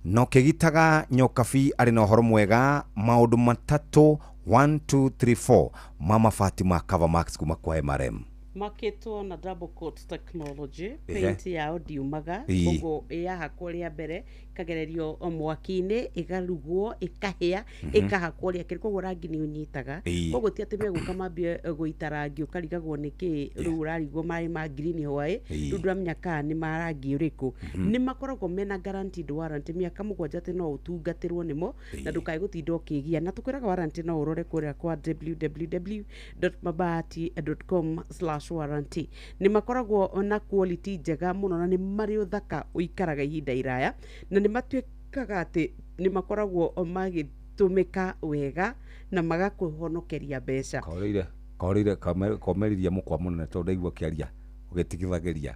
no kĩgitaga nyokabi arĩ na ũhoro mwega, maũndũ matatũ, 1 2 3 4 ma mabati ma Cover Max kuma kwa MRM. Makĩtwo na double coat technology. Paint yao ndiumaga. Koguo yahakwo rĩa mbere, ĩkagererio mwaki-inĩ, ĩkarugwo, ĩkahĩa, ĩkahakwo rĩa kerĩ, koguo rangi nĩ ũnyitaga. Koguo ti atĩ megũka mambie gũita rangi ũkarigagwo nĩkĩ rĩu ũrarigwo maĩ ma green hwaĩ. Rĩu ndũramenya kana nĩ ma rangi ũrĩkũ. Nĩ makoragwo mena guaranteed warranty mĩaka 7, atĩ no ũtungatĩrwo nĩmo na ndũkae gũtinda ũkĩgia, na tũkwĩraga warranty no ũrore kũrĩa kwa www.mabati.com/warranty. Nĩ makoragwo na quality njega mũno na nĩ marĩ ũthaka ũikaraga ihinda iraya, na nĩ matuĩkaga atĩ nĩ makoragwo magĩtũmĩka wega na magakũhonokeria mbeca. Korĩire korĩire komeriria mũkwa mũnene tondũ ndaigua ũkĩaria ũgĩtigithagĩria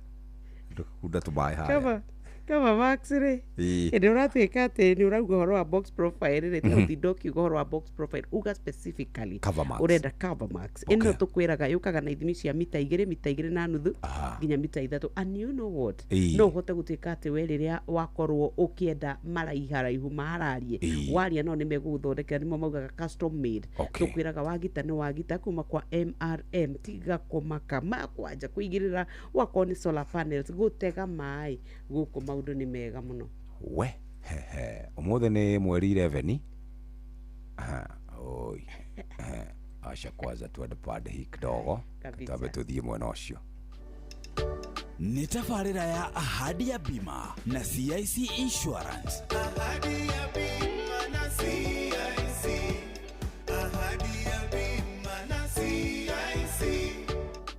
ndũkunda tũmaĩ harĩa. Kama Max rĩ, hĩndĩ ũratuĩka atĩ nĩ ũrauga ũhoro wa box profile rĩ, tiga gũtinda ũkiuga ũhoro wa box profile, uga specifically Cover Max. Ũrenda Cover Max ĩno. Tũkwĩraga yũkaga na ithimi cia mita 2, mita 2.5 nginya mita 3, and you know what, no ũhote gũtuĩka atĩ we rĩrĩa wakorwo ũkĩenda maraiharaihu mahararie, waria no nĩ megũgũthondekera, nĩmo maugaga custom made. Tũkwĩraga wagita nĩ wagita kuma kwa MRM. Tiga kũmaka makwanja kũigĩrĩra wakorwo nĩ solar panels, gũtega maĩ gũkũ, maũndũ nĩ mega mũno. We hehe, ũmũthĩ nĩ mweri 11. Aha, oi. Ehe, acha kwanza tuende pande hii kidogo. Kabisa. Twambe tũthiĩ mwena ũcio. Nĩ tabarĩra ya Ahadi ya Bima na CIC Insurance. Ahadi ya bima na CIC. Ahadi ya bima na CIC.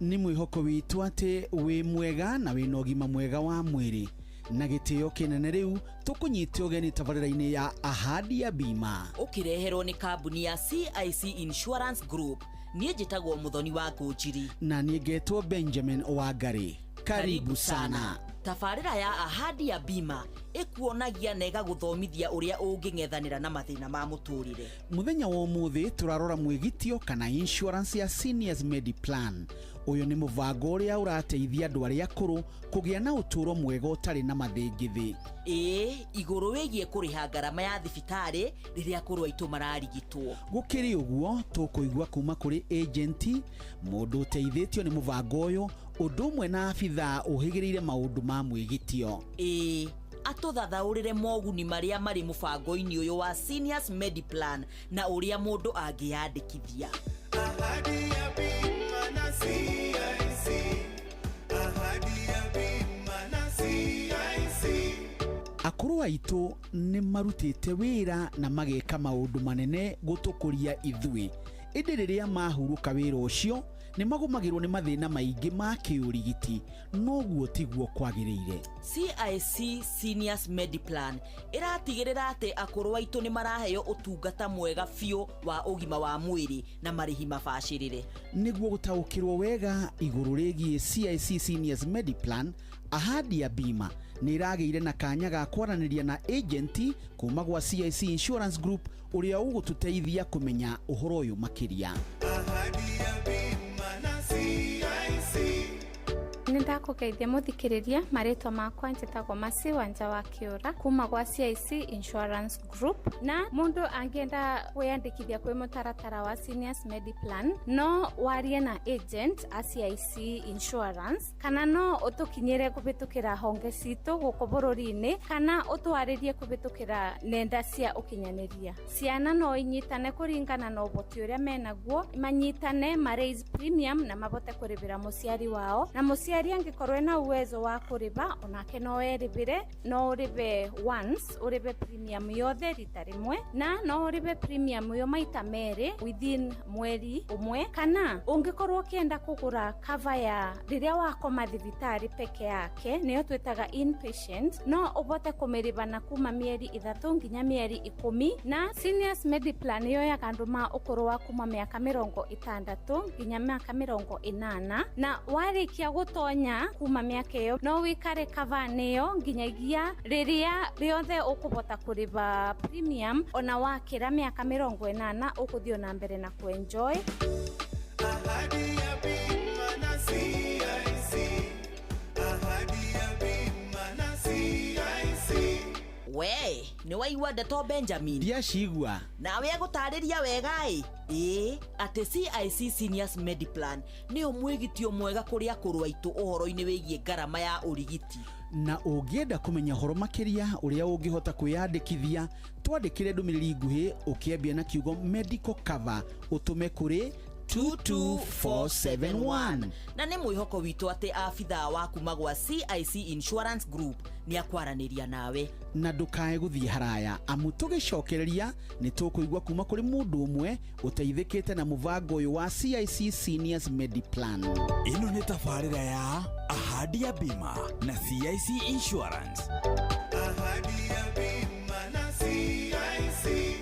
Nĩ mwĩhoko witũ atĩ wĩ mwega na wĩna ũgima mwega wa mwĩrĩ, na gĩtĩo kĩnene rĩu tũkũnyite ũgeni tabarĩra-inĩ ya Ahadi ya Bima, ũkĩreherwo nĩ kambuni ya CIC Insurance Group. Niĩ njĩtagwo Mũthoni wa Ngũnjiri. Na niĩ ngetwo Benjamin Wangari. Karibu sana. Tabarĩra ya Ahadi ya Bima ĩkuonagia na ĩgagũthomithia ũrĩa ũngĩng'ethanĩra na mathĩna ma mũtũrĩre. Mũthenya wa ũmũthĩ tũrarora mwĩgitio kana insurance ya Seniors Mediplan. Ũyũ nĩ mũbango ũrĩa ũrateithia andũ arĩa akũrũ kũgĩa na ũtũũro mwega ũtarĩ na mathĩngĩthĩ. Ĩĩ, igũrũ wĩgiĩ kũrĩha ngarama ya thibitarĩ rĩrĩa akũrũ aitũ mararigitwo. Gũkĩrĩ ũguo, tũkũigua kuma kũrĩ agenti, mũndũ ũteithĩtio nĩ mũbango ũyũ, ũndũ ũmwe na abithaa ũhĩgĩrĩire maũndũ ma mwĩgitio. Ĩĩ, atũthathaũrĩre moguni marĩa marĩ mũbango-inĩ ũyũ wa Seniors Mediplan na ũrĩa mũndũ angĩyandĩkithia. Ahadi ya bima na CIC. Ahadi ya bima na CIC. Akũrũ aitũ nĩ marutĩte wĩra na mageka maũndũ manene gũtũkũria ithuĩ, ĩndĩ rĩrĩa mahurũka wĩra ũcio nĩ magũmagĩrwo nĩ mathĩna maingĩ ma kĩũrigiti, noguo tiguo kwagĩrĩire. CIC Seniors Mediplan ĩratigĩrĩra atĩ akũrũ aitũ nĩ maraheo ũtungata mwega biũ wa ũgima wa mwĩrĩ na marĩhi mabacĩrĩre. Nĩguo gũtaũkĩrwo wega igũrũ rĩgiĩ CIC Seniors Mediplan, Ahadi ya Bima nĩ ĩragĩire na kanya ga kwaranĩria na agenti kuma gwa CIC Insurance Group ũrĩa ũgũtũteithia kũmenya ũhoro ũyũ makĩria. Ahadi ya bima na CIC. Nĩ ndakũgeithia mũthikĩrĩria, marĩtwa makwa njĩtagwo Masi Wanja wa Kĩũra kuma gwa CIC Insurance Group. Na mũndũ angĩenda kwĩyandĩkithia kwĩ mũtaratara wa Seniors Mediplan, no warie na agent a CIC Insurance, kana no ũtũkinyĩre kũhĩtũkĩra honge citũ gũkũ bũrũri-inĩ, kana ũtwarĩrie kũhĩtũkĩra nenda cia ũkinyanĩria. Ciana no inyitane kũringana na ũhoti ũrĩa menaguo, manyitane ma raise premium na mabote kũrĩhĩra mũciari wao, na mũciari Angĩkorwo ena uwezo wa kũrĩba, onake no erĩbĩre. No ũrĩbe once, ũrĩbe premium yothe rita rĩmwe, na no ũrĩbe premium yo maita merĩ within mweri ũmwe. Kana ũngĩkorwo ũkĩenda kũgũra cover ya rĩrĩa wakoma thibitarĩ peke yake, nĩyo twĩtaga inpatient, no ũbote kũmĩrĩba na kuma mĩeri 3 nginya mĩeri 10. Na Seniors Mediplan yoyaga andũ ma ũkũrũ wa kuma mĩaka 60 nginya mĩaka 80, na warĩkia gũtonya kuma mĩaka ĩyo no wĩikare cover nĩyo nginyagia rĩrĩa rĩothe ũkũbota kũrĩba premium. Ona wakĩra mĩaka 80 ũkũthiĩ na mbere na kuenjoy. Ahadi ya bima na CIC. Ahadi ya bima na CIC. We nĩ waigua ndeto, Benjamin? Ndiacigua. Nawe agũtarĩria wega ĩ ĩĩ atĩ CIC Seniors Mediplan nĩyo mwĩgitio mwega kũrĩ akũrũ aitũ ũhoro-inĩ wĩgiĩ ngarama ya ũrigiti. Na ũngĩenda kũmenya ũhoro makĩria ũrĩa ũngĩhota kwĩyandĩkithia, twandĩkĩre ndũmĩrĩri nguhĩ ũkĩambia na kiugo "medical cover", ũtũme kũrĩ 22471. Na nĩ mwĩhoko witũ atĩ abithaa wa kuma gwa CIC Insurance Group nĩ akwaranĩria nawe. Na ndũkae gũthiĩ haraya, amu tũgĩcokereria nĩ tũkũigua kuma kũrĩ mũndũ ũmwe ũteithĩkĩte na mũbango ũyũ wa CIC Seniors Mediplan. Ĩno nĩ tabarĩra ya Ahadi ya Bima na CIC Insurance. Ahadi ya bima na CIC.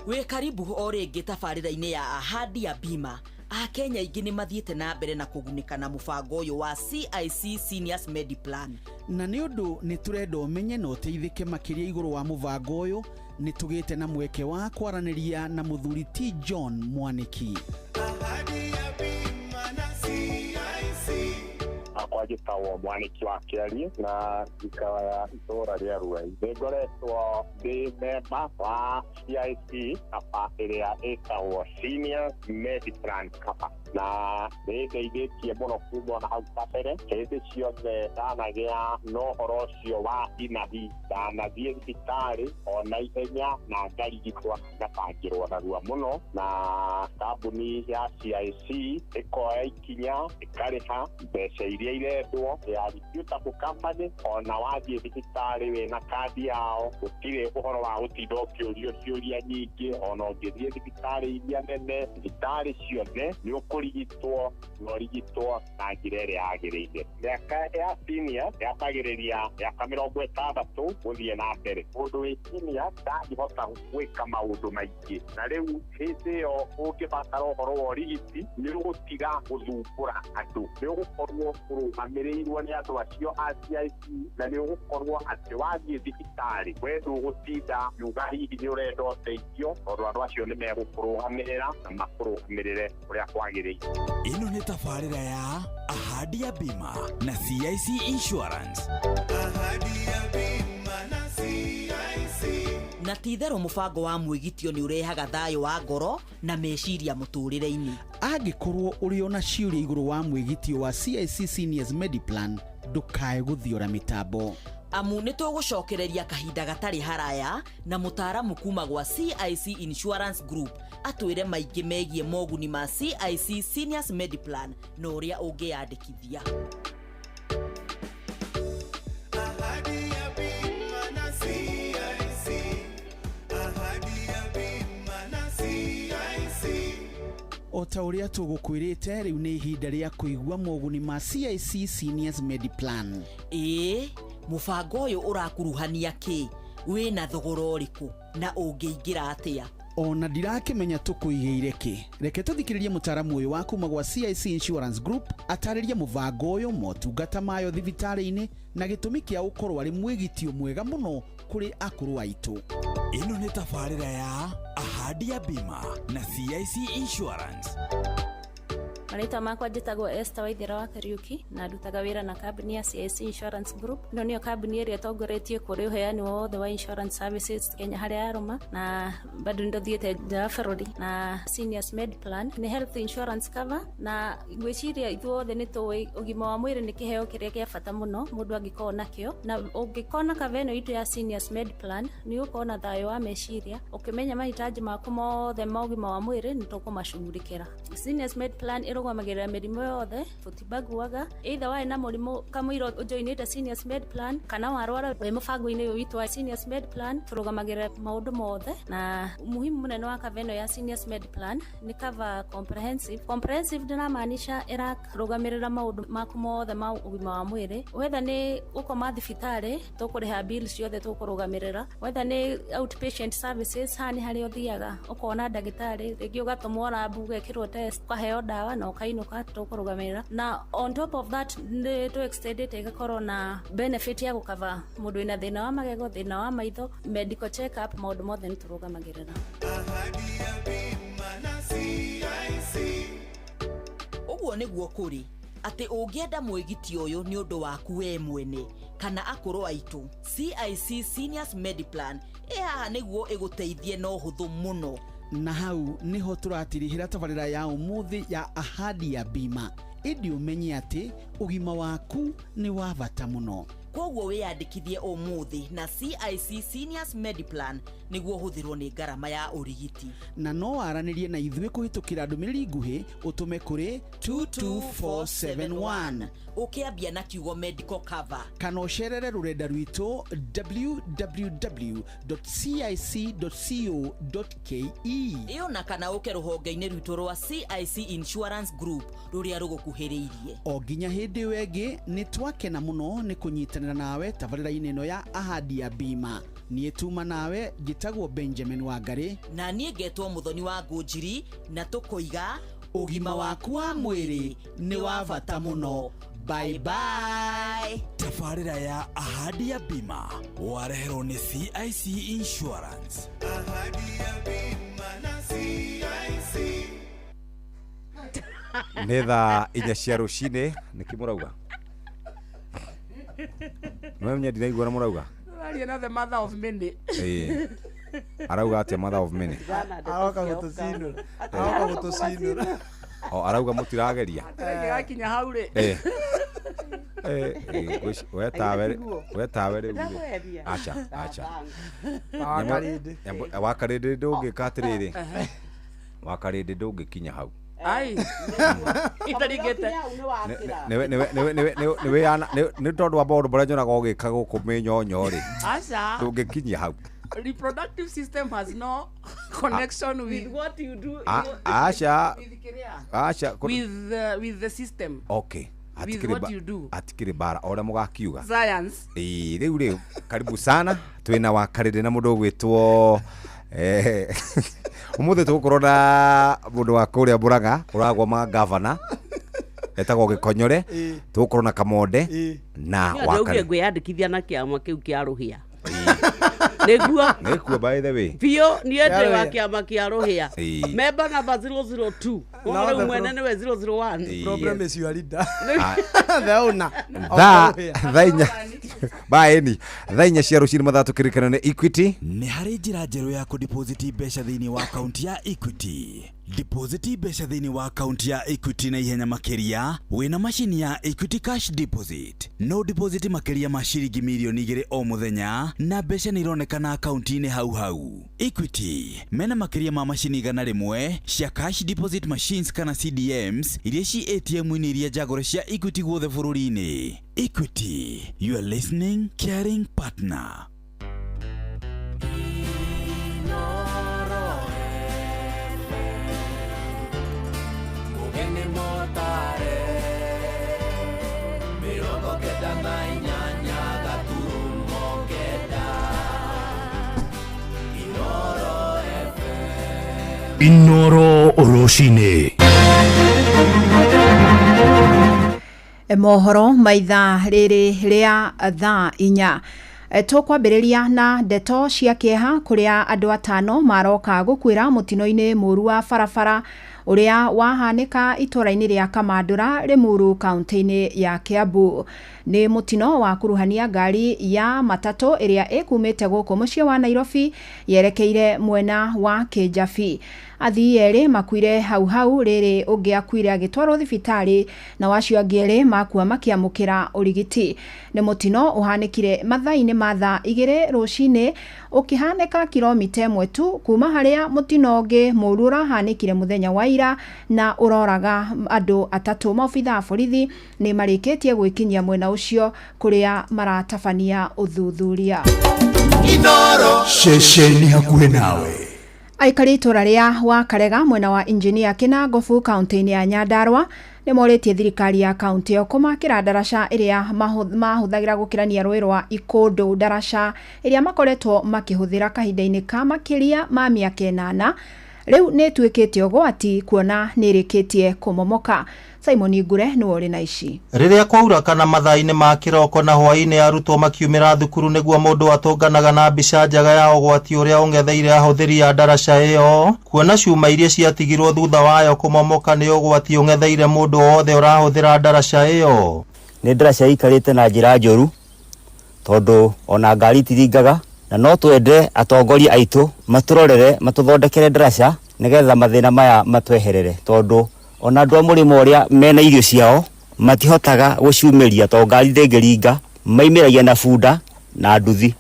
Wĩ karibu o rĩngĩ tabarĩra-inĩ ya Ahadi ya Bima. Akenya aingĩ nĩ mathiĩte na mbere na kũgunĩka na mũbango ũyũ wa CIC Seniors Mediplan. Na nĩ ũndũ nĩ tũrenda ũmenye na ũteithĩke makĩria igũrũ wa mũbango ũyũ, nĩ tũgĩte na mweke wa kwaranĩria na mũthuri T John Mwanĩki. Ahadi ya bima na CIC. Akwa njĩtagwo Mwanĩki wa Kĩarie na njikaraga itũũra rĩa Ruai. Nĩ ngoretwo ndĩ memba wa CIC kaba ĩrĩa ĩtagwo Senior Mediplan Cover, na nĩ ĩndeithĩtie mũno kuma na hau kabere. Hĩndĩ ciothe ndanagĩa na ũhoro ũcio wa inahi, ndanathiĩ thibitarĩ ona ihenya na ngarigitwo, ngabangĩrwo narua mũno, na kambuni ya CIC ĩkoya ikinya ĩkarĩha mbeca iria irendwo ya reputable company. Ona wathiĩ thibitarĩ wĩna kandi yao, gũtirĩ ũhoro wa gũtinda ũkĩũrio ciũria nyingĩ. Ona ũngĩthiĩ thibitarĩ iria nene, thibitarĩ ciothe, nĩ ũkũrigitwo na ũrigitwo na njĩra ĩrĩa yagĩrĩire. Mĩaka ya senior yambagĩrĩria mĩaka 60 gũthiĩ na mbere. Mũndũ wĩ senior ndangĩhota gwĩka maũndũ maingĩ, na rĩu hĩndĩ ĩyo ũngĩbatara ũhoro wa ũrigiti, nĩ ũgũtiga gũthumbũra andũ, nĩ ũgũkorwo ũrũgamĩrĩirwo nĩ andũ acio a CIC, na nĩ ũgũkorwo atĩ wathiĩ thibitarĩ we ndũgũtinda yuga hihi nĩ ũrenda ũteithio, tondũ andũ acio nĩ megũkũrũgamĩrĩra na makũrũgamĩrĩre ũrĩa kwagĩrĩire. Ĩno nĩ tabarĩra ya Ahadi ya Bima na CIC Insurance. Ahadi ya bima na CIC. Na ti itherũ mũbango wa mwĩgitio nĩ ũrehaga thayũ wa ngoro na meciria mũtũrĩre-inĩ. Angĩkorwo ũrĩ ona ciũria igũrũ wa mwĩgitio wa CIC Seniors Mediplan, ndũkae gũthiora mĩtambo, amu nĩ tũgũcokereria kahinda gatarĩ haraya na mũtaaramu kuma gwa CIC Insurance Group atwĩre maingĩ megiĩ moguni ma CIC Seniors Mediplan na ũrĩa ũngĩyandĩkithia. Ahadi ya bima na CIC. Ahadi ya bima na CIC. O ta ũrĩa tũgũkwĩrĩte, rĩu nĩ ihinda rĩa kũigua moguni ma CIC Seniors Mediplan. Ĩĩ, mũbango ũyũ ũrakuruhania kĩ, wĩna thogora ũrĩkũ, na ũngĩingĩra atĩa? Ona ndirakĩmenya tũkũigĩire kĩ. Reke tũthikĩrĩrie mũtaaramu ũyũ wa kuma gwa CIC Insurance Group atarĩrie mũbango ũyũ, motungata mayo thibitarĩ-inĩ, na gĩtũmi kĩa ũkorwo arĩ mwĩgitio mwega mũno kũrĩ akũrũ aitũ. Ĩno nĩ tabarĩra ya Ahadi ya Bima na CIC Insurance. Marĩtwa makwa njĩtagwo Esther Waithera wa Kariuki na ndutaga wĩra na kambuni ya CIC Insurance Group. Ĩno nĩyo kambuni ĩrĩa ĩtongoretie kũrĩ ũheani wothe wa insurance services Kenya harĩa yarũma, na bado nĩ nja wa bũrũri. Na Seniors Med Plan nĩ health insurance cover, na ngwĩciria ithuothe nĩ tũĩ ũgima wa mwĩrĩ nĩ kĩheo kĩrĩa kĩa bata mũno mũndũ angĩkorwo nakĩo. Na ũngĩkorwo na cover ĩno itũ ya Seniors Med Plan, nĩ ũgũkorwo na thayũ wa meciria ũkĩmenya mahitaji maku mothe ma ũgima wa mwĩrĩ nĩ tũkũmacugurikĩra. Seniors Med Plan ĩrũgamĩrĩire tũrũgamagĩrĩra mĩrimũ yothe, tũtibaguaga. Either warĩ na mũrimũ kamũira ũjoinĩte Seniors Med Plan kana warwara wĩ mũbango-inĩ ũyũ witũ wa Seniors Med Plan, tũrũgamagĩrĩra maũndũ mothe. Na umuhimu mũnene wa cover ĩno ya Seniors Med Plan nĩ cover comprehensive. Comprehensive ndĩramaanisha ĩrarũgamĩrĩra maũndũ maku mothe ma ũgima wa mwĩrĩ, whether nĩ gũkoma thibitarĩ, tũkũrĩha bill ciothe, tũkũrũgamĩrĩra, whether nĩ outpatient services, haha nĩ harĩa ũthiaga ũkona ndagĩtarĩ, rĩngĩ ũgatũmwo lab, ũgekĩrwo test, ũkaheo ndawa na ũkainũka, tũkũrũgamĩrĩra. Na on top of that nĩ tũ extendĩte ĩgakorwo na benefit ya gũkava mũndũ wĩna thĩna wa magego, thĩna wa maitho, medical check up, maũndũ mothe nĩ tũrũgamagĩrĩra. Ahadi ya bima na CIC. Ũguo nĩguo kũrĩ atĩ ũngĩenda mwĩgiti ũyũ nĩ ũndũ waku we mwene kana akũrũ aitũ, CIC Seniors Mediplan ĩ haha nĩguo ĩgũteithie na ũhũthũ mũno. Na hau niho tũratirihĩra tabarĩra ya ũmũthĩ ya Ahadi ya Bima, ĩndĩ ũmenye atĩ ũgima waku nĩ wa bata mũno. Koguo wĩyandĩkithie ũmũthĩ na CIC Seniors Mediplan nĩguo ũhũthĩrwo nĩ ngarama ya ũrigiti. Na no waranĩrie na ithuĩ kũhĩtũkĩra ndũmĩrĩri nguhĩ ũtũme kũrĩ 22471 ũkĩambia na kiugo medical cover, kana ũcerere rũrenda rwitũ www.cic.co.ke. Ĩyo na kana ũke rũhonge-inĩ rwitũ rwa CIC Insurance Group rũrĩa rũgũkuhĩrĩirie. O nginya hĩndĩ ĩyo ĩngĩ, nĩ twakena mũno nĩ kũnyitanĩra nawe tabarĩra-inĩ ĩno ya Ahadi ya Bima. Niĩ tuma nawe njĩtagwo Benjamin Wangarĩ, na niĩ ngetwo Mũthoni wa Ngũnjiri, na tũkoiga ũgima waku wa mwĩrĩ nĩ wa bata mũno. Bye bye. Tabarĩra ya Ahadi ya Bima wareherwo nĩ CIC Insurance. Ahadi ya bima na CIC. Nĩ thaa 4 cia rũcinĩ. Nĩkĩ mũrauga? Nĩwe ndiraigua na mũrauga. Tũraria na the mother of many. Ĩĩ. Arauga atĩa mother of many? Aroka gũtũcinũra, aroka gũtũcinũra. O arauga mũtirageria. Gakinya hau rĩ. Eh. Eh, eh, we tawe, we tawe rĩu rĩ. Ndakwendia. Acha, acha. Wakarĩndĩ. Wakarĩndĩ ndũngĩka atĩrĩrĩ. Wakarĩndĩ ndũngĩkinya hau. Ai, itaringĩte. Nĩwe nĩwe nĩwe nĩwe nĩwe nĩwe nĩ tondũ wa maũndũ marĩa nyonaga ũgĩka gũkũ mĩnyonyo rĩ. Aca. Ndũngĩkinyia hau. Reproductive system has no connection with what you do. Aca. With kĩrĩa? Aca. With the system. Okay. With Hatikĩrĩ what you do. Hatikĩrĩ bara o ũrĩa mũgakiuga. Science. Ĩĩ, rĩu rĩ, karibu sana. Twĩna Wakarĩndĩ na mũndũ ũgwĩtwo ũmũthĩ tũgũkorwo na mũndũ wa kũrĩa Mũrang'a ũragwama gavana etagwo Gĩkonyore, tũgũkorwo na Kamonde na Niĩ ndaugire Wakarĩndĩ. ngwĩyandĩkithia na kĩama kĩu kĩa rũhĩa nĩguo. Nĩkuo, by the way. Biũ, niĩ ndĩ wa Rũhĩa. kĩama kĩa rũhĩa, Ĩĩ. member number 002. Now Koguo rĩu the mwene nĩwe 001. Ĩĩ. Problem is your leader. Ah. The owner of Rũhĩa. Thaa 4 baĩni, thaa 4 cia rũcinĩ, mathaa tũkĩririkana nĩ Equity. Nĩ harĩ njĩra njerũ ya kũdepositi mbeca thĩinĩ wa akaunti ya Equity. Depositi mbeca thĩinĩ wa akaunti ya Equity na ihenya makĩria wĩna macini ya Equity Cash Deposit. No deposit makĩria ma ciringi mirioni 2 o mũthenya na mbeca nĩ ironekana akaunti-inĩ hau hau. Equity mena makĩria ma macini 100 cia cash deposit machines kana CDMs iria ci ATM-inĩ iria njagũre cia Equity guothe bũrũri-inĩ. Equity, your listening caring partner. Mugeni motare 98.9 Inoro FM. Inoro Rũcinĩ. Mohoro maitha rĩrĩ rĩa thaa 4. Tũkwambĩrĩria na ndeto cia kĩeha kũrĩa andũ atano maroka gũkuĩra mũtino-inĩ mũru wa barabara ũrĩa wahanĩka itũra-inĩ rĩa Kamandũra, Limuru, kaunti-inĩ ya Kiambu. Nĩ mũtino wa kuruhania ngari ya matatũ ĩrĩa ĩkumĩte gũkũ mũciĩ wa Nairobi yerekeire mwena wa Kĩnjabi. Athii erĩ makuire hau hau, rĩrĩ ũngĩ akuire agĩtwarwo thibitarĩ na acio angĩ erĩ makua makĩamũkĩra ũrigiti. Nĩ mũtino ũhanĩkire mathaa-inĩ ma thaa 2 rũcinĩ ũkĩhanĩka kilomita 1 tu kuma harĩa mũtino ũngĩ mũru ũrahanĩkire mũthenya wa ira na ũroraga andũ 3. Maobitha a borithi nĩ marĩkĩtie gwĩkinyia mwena ũcio kũrĩa maratabania ũthuthuria. Ceceni hakuhĩ nawe. Aikari itũra rĩa Wakarega mwena wa Injinia Kinangobu kaunti-inĩ ya Nyandarua nĩ morĩtie thirikari ya kaunti ĩyo kũmakĩra ndaraca ĩrĩa mahũthagĩra gũkĩrania rũĩ rwa Ikũndũ, ndaraca ĩrĩa makoretwo makĩhũthĩra kahinda-inĩ ka makĩria ma mĩaka 8 rĩu nĩ ĩtuĩkĩte ũgwati kuona nĩ ĩrĩkĩtie kũmomoka. Simon Ngure nĩwe ũrĩ na ici. Rĩrĩa kwaura kana mathaa-inĩ ma kĩroko na hwaĩ-inĩ arutwo makiumĩra thukuru nĩguo mũndũ atũnganaga na mbica njega ya ũgwati ũrĩa ũng'etheire ahũthĩri a ndaraca ĩyo, kuona cuma iria ciatigirwo thutha wayo kũmomoka nĩ ũgwati ũng'etheire mũndũ wothe ũrahũthĩra ndaraca ĩyo. Nĩ ndaraca ĩikarĩte na njĩra njũru tondũ ona ngari itiringaga, na no twende atongoria aitũ matũrorere matũthondekere ndaraca nĩgetha mathĩna maya matweherere, tondũ ona andũ a mũrĩmo ũrĩa mena irio ciao matihotaga gũciumĩria tondũ ngari ndĩngĩringa, maimĩragia na bunda na nduthi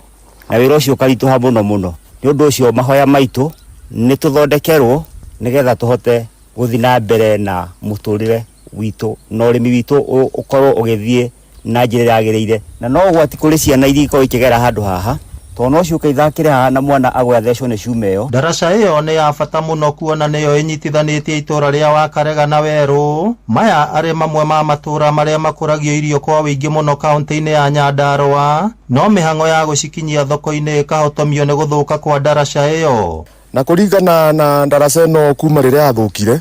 na wĩra ũcio ũkaritũha mũno mũno. Nĩ ũndũ ũcio mahoya maitũ nĩ tũthondekerwo nĩgetha tũhote gũthiĩ na mbere na mũtũrĩre witũ na ũrĩmi witũ ũkorwo ũgĩthiĩ na njĩra ĩrĩa yagĩrĩire. Na no ũgwati kũrĩ ciana iria ikoragwo ikĩgera handũ haha, tondũ no ciũke ithakĩre haha na mwana agwe athecwo nĩ cuma ĩyo. Ndaraca ĩyo nĩ ya bata mũno kuona nĩyo ĩnyitithanĩtie itũra rĩa Wakarega na Werũ. Maya arĩ mamwe ma matũra marĩa makũragio irio kwa ũingĩ mũno kaunti-inĩ ya Nyandarua, no mĩhang'o ya gũcikinyia thoko-inĩ ĩkahotomio nĩ gũthũka kwa ndaraca ĩyo. Na kũringana na ndaraca ĩno kuma rĩrĩa yathũkire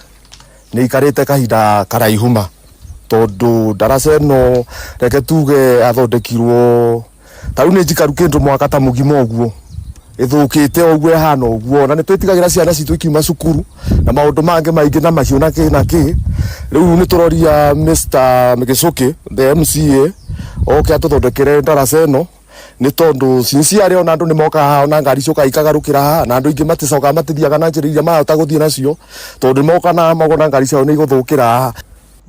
nĩ ikarĩte kahinda karaihu ma, tondũ ndaraca ĩno reke tuge yathondekirwo ta rĩu nĩ njikaru kĩndũ mwaka ta mũgima ũguo ĩthũkĩte ũguo ĩhana ũguo, na nĩ twĩtigagĩra ciana citũ ikiuma cukuru na maũndũ mangĩ maingĩ na mahiũ na kĩ na kĩ. Rĩu nĩ tũroria Mr. Gĩcũkĩ the MCA oke atũthondekere ndaraca ĩno, nĩ tondũ sincerely ona andũ nĩ mokaga haha, ona ngari ciũkaga ikagarũkĩra haha, na andũ aingĩ maticokaga matithiaga na njĩra iria marahota gũthiĩ nacio, tondũ nĩ mokaga na makona ngari ciao nĩ igũthũkĩra haha.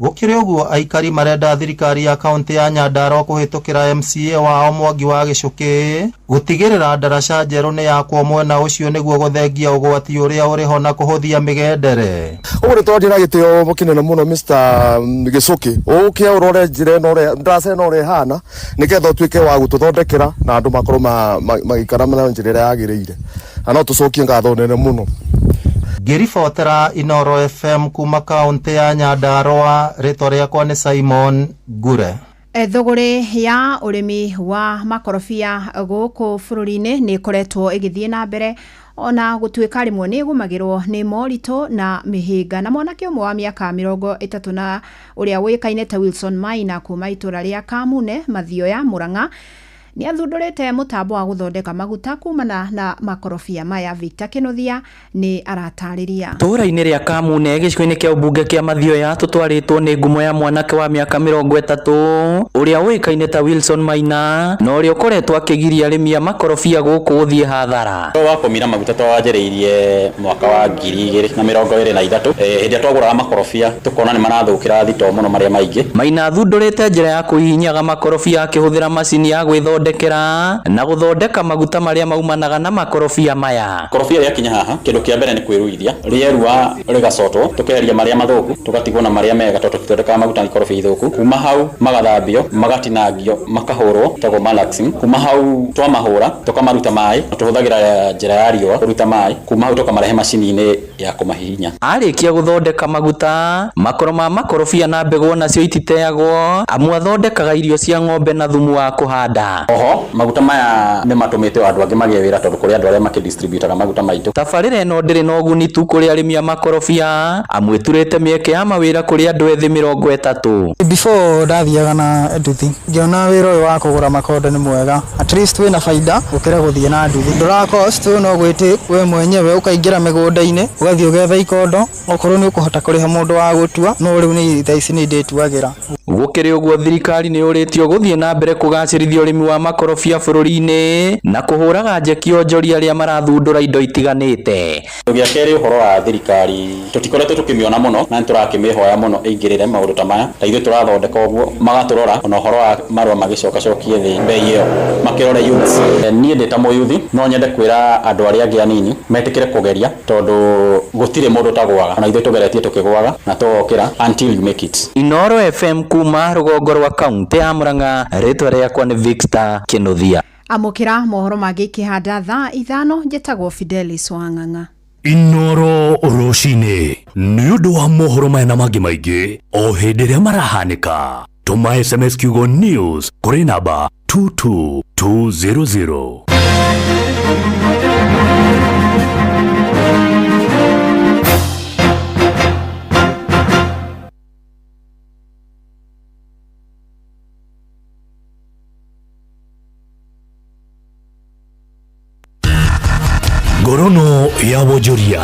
Gũkĩrĩ ũguo aikari marenda thirikari ya kaunti ya Nyandarua kũhĩtũkĩra MCA wao Mwangi wa Gĩcũkĩ gũtigĩrĩra ndaraca njerũ nĩ yakwo mwena ũcio nĩguo gũthengia ũgwati ũrĩa ũrĩ ho na kũhũthia mĩgendere. Ũguo nĩ tũrathiĩ na gĩtĩo kĩnene mũno Mr. Gĩcũkĩ, ũke ũrore njĩra ĩno ũrĩa ndaraca ĩno ũrĩa ĩhana, nĩgetha ũtuĩke wa gũtũthondekera na andũ makorwo magĩikara na njĩra ĩrĩa yagĩrĩire, na no tũcokie ngatho nene mũno. Ngĩribotera Inooro FM kuma kaunti ya Nyandarua, rĩtwa rĩakwa nĩ Simon Ngure. Thũgũrĩ ya ũrĩmi wa makorobia gũkũ bũrũri-inĩ nĩ ĩkoretwo ĩgĩthiĩ na mbere ona gũtuĩka rĩmwe nĩ ĩgũmagĩrwo nĩ moritũ na mĩhĩnga. Na mwanake ũmwe wa mĩaka 30 na ũrĩa ũĩkaine ta Wilson Maina kuma itũra rĩa Kamune Mathioya Murang'a nĩ athundũrĩte mũtambo wa gũthondeka maguta kumana na makorobia maya. Victor Kĩnuthia nĩ aratarĩria. Tũũra-inĩ rĩa Kamune gĩcigo-inĩ kĩa ũmbunge kĩa Mathioya tũtwarĩtwo nĩ ngumo ya mwanake wa mĩaka 30 ũrĩa ũĩkaine ta Wilson Maina na ũrĩa ũkoretwo akĩgiria arĩmi a makorobia gũkũ gũthiĩ hathara. Wa kũmira maguta twanjĩrĩirie mwaka wa 2023, hĩndĩ ĩrĩa twagũraga makorobia tũkona nĩ marathũkĩra thitoo mũno marĩa maingĩ. Maina athundũrĩte njĩra ya kũhihinyaga makorobia akĩhũthĩra macini ya gwĩthondekera na gũthondeka maguta marĩa maumanaga na makorobia maya. Korobia rĩakinya haha kĩndũ kĩa mbere nĩ kwĩruithia, rĩerua rĩgacotwo, tũkeheria marĩa mathũku tũgatigwo na marĩa mega tondũ tũtithondekaga maguta na ikorobia ithũku. Kuma hau magathambio, magatinangio, makahũrwo, tagwo malaxing. Kuma hau twamahũra tũkamaruta maĩ, tũhũthagĩra njĩra ya riũa kũruta maĩ. Kuma hau tũkamarehe macini-inĩ ya kũmahihinya. Arĩkia gũthondeka maguta, makoro ma makorobia na mbegũ onacio ititeagwo, amu athondekaga irio cia ng'ombe na thumu wa kũhanda. Oho maguta maya nĩ matũmĩte andũ angĩ magĩe wĩra tondũ kũrĩ andũ arĩa makĩdistributaga maguta maitũ. Tabarĩra ĩno ndĩrĩ na ũguni tu kũrĩ arĩmi a makorobia, amu ĩturĩte mĩeke ya mawĩra kũrĩ andũ ethĩ 30. Before ndathiaga na nduthi ngĩona wĩra ũyũ wa kũgũra makondo nĩ mwega, at least wĩna baida gũkĩra gũthiĩ na nduthi. Ndũra cost no gwĩtĩ we mwenyewe ũkaingĩra mĩgũnda-inĩ ũgathiĩ ũgetha ikondo, okorwo nĩ ũkũhota kũrĩha mũndũ wa gũtua, no rĩu nĩ thaa ici nĩ ndĩtuagĩra. Gũkĩrĩ ũguo, thirikari nĩ yũrĩtio gũthiĩ na mbere kũgacĩrithia ũrĩmi wa makorobia bũrũri-inĩ na kũhũraga njeki onjoria arĩa marathundũra indo itiganĩte. Kĩndũ gĩa kerĩ, ũhoro wa thirikari tũtikoretwo tũkĩmĩona mũno na nĩtũrakĩmĩhoya mũno ĩingĩrĩre maũndũ ta maya, ta ithuĩ tũrathondeka ũguo magatũrora, ona ũhoro wa marũa magĩcokacokie thĩ mbei ĩyo makĩrore youths. Niĩ ndĩ ta mũyuthi no nyende kwĩra andũ arĩa angĩ anini metĩkĩre kũgeria, tondũ gũtirĩ mũndũ ũtagũaga, ona ithuĩ tũgeretie tũkĩgũaga na tũgokĩra until you make it. Inoro FM kuma rũgongo rwa kaunti ya Murang'a, rĩtwa rĩakwa nĩ Victor Kinuthia. Amũkĩra mohoro mangĩ ikĩhanda thaa 5. Njĩtagwo Fidelis Wang'ang'a. Inoro rũcinĩ nĩ ũndũ wa mohoro maya na mangĩ maingĩ o hĩndĩ ĩrĩa marahanĩka, tũma SMS kiugo news kũrĩ namba 22200. Ngorono ya wonjoria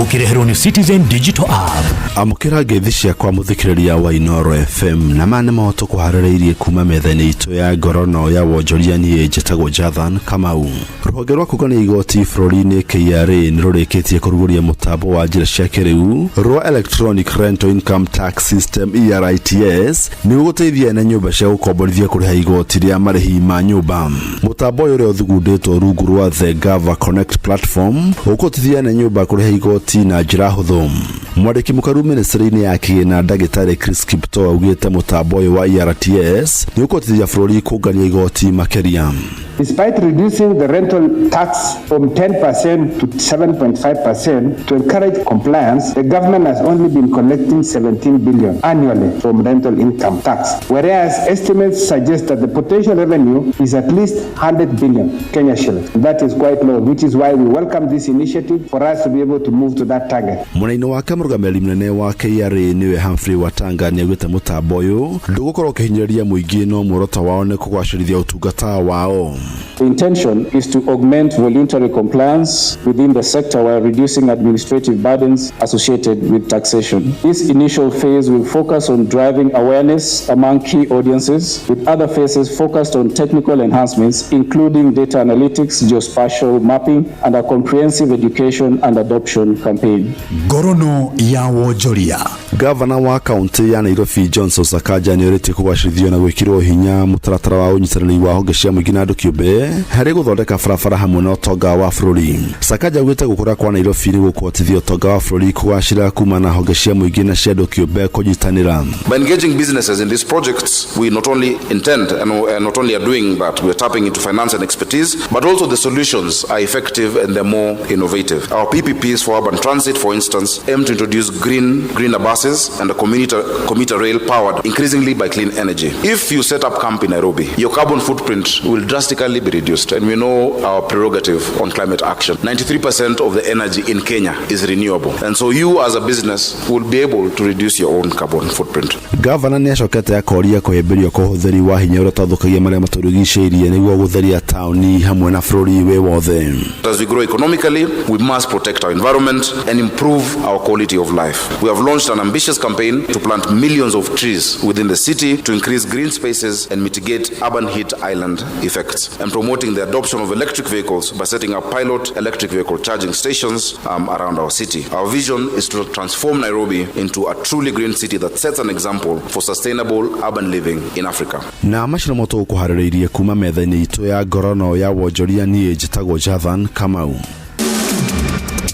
ũkĩreherwo nĩ Citizen Digital App. Amũkĩra ngeithi ciakwa, mũthikĩrĩria wa Inoro FM, na maya nĩmo tũkũharĩrĩirie kuma metha-inĩ itũ ya ngorono ya wonjoria. Niĩ njĩtagwo Jathan Kamau. Rũhonge rwa kũngania igoti bũrũri-inĩ KRA nĩ rũrĩkĩtie kũrugũria mũtambo wa njĩra cia kĩrĩu rwa Electronic Rental Income Tax System, ERITS, nĩguo gũteithia ene nyũmba cia gũkomborithia kũrĩha igoti rĩa marĩhi ma nyũmba. Mũtambo ũyũ, ũrĩa ũthugundĩtwo rungu rwa the Gava Connect platform, ũkũhotithia ene nyũmba kũrĩha igoti na njĩra hũthũ. Mwandĩki mũkaru ministry-inĩ ya kĩgĩna, ndagĩtarĩ Chris Kiptoo, augĩte mũtambo ũyũ wa ERTS nĩ ũkũhotithia bũrũri kũngania igoti makĩria. Despite reducing the rental tax from 10% to 7.5% to encourage compliance, the government has only been collecting 17 billion annually from rental income tax, whereas estimates suggest that the potential revenue is at least 100 billion Kenya shillings. That is quite low, which is why we welcome this initiative for us to be able to move to that target. Mwena-inĩ wake, mũrũgamĩrĩri mũnene wa KRA, nĩwe Humphrey Watanga, nĩ augĩte mũtambo ũyũ ndũgũkorwo ũkĩhinyĩrĩria mũingĩ, no muoroto wao nĩ kũgacĩrithia ũtungata wao. The intention is to augment voluntary compliance within the sector while reducing administrative burdens associated with taxation. This initial phase will focus on driving awareness among key audiences, with other phases focused on technical enhancements, including data analytics, geospatial mapping, and a comprehensive education and adoption campaign. Ngorono ya wonjoria. Gavana wa kaunti ya Nairobi Johnson Sakaja nĩ orĩtie kũgacĩrithio na gwĩkĩrwo hinya mũtaratara wa ũnyitanĩri wa honge cia mũingĩ na andũ kĩũmbe harĩ gũthondeka barabara hamwe na ũtonga wa bũrũri. Sakaja augĩte gũkũra kwa Nairobi nĩ gũkũhotithia ũtonga wa bũrũri kũgacĩra kuma na honge cia mũingĩ na cia andũ kĩũmbe kũnyitanĩra. By engaging businesses in these projects, we not only intend and not only are doing that, we are tapping into finance and expertise, but also the solutions are effective and they're more innovative. Our PPPs for urban transit, for instance, aim to introduce greener buses and a commuter rail powered increasingly by clean energy. If you set up camp in Nairobi, your carbon footprint will drastically be reduced, and we know our prerogative on climate action. 93% of the energy in Kenya is renewable, and so you as a business will be able to reduce your own carbon footprint. Gavana nĩ acokete akoria kũhĩmbĩrio kwa ũhũthĩri wa hinya ũrĩa ũtathũkagia marĩa matũrigicĩirie nĩguo gũtheria taũni hamwe na bũrũri wĩ wothe. As we grow economically, we must protect our environment and improve our quality of life. We have launched an ambitious campaign to plant millions of trees within the city to increase green spaces and mitigate urban heat island effects, and promoting the adoption of electric vehicles by setting up pilot electric vehicle charging stations around our city. Our vision is to transform Nairobi into a truly green city that sets an example for sustainable urban living in Africa. Na macio nĩmo tũgũkũharĩrĩirie kuma metha-inĩ itũ ya ngorono ya wonjoria. Niĩ njĩtagwo Jathan Kamau.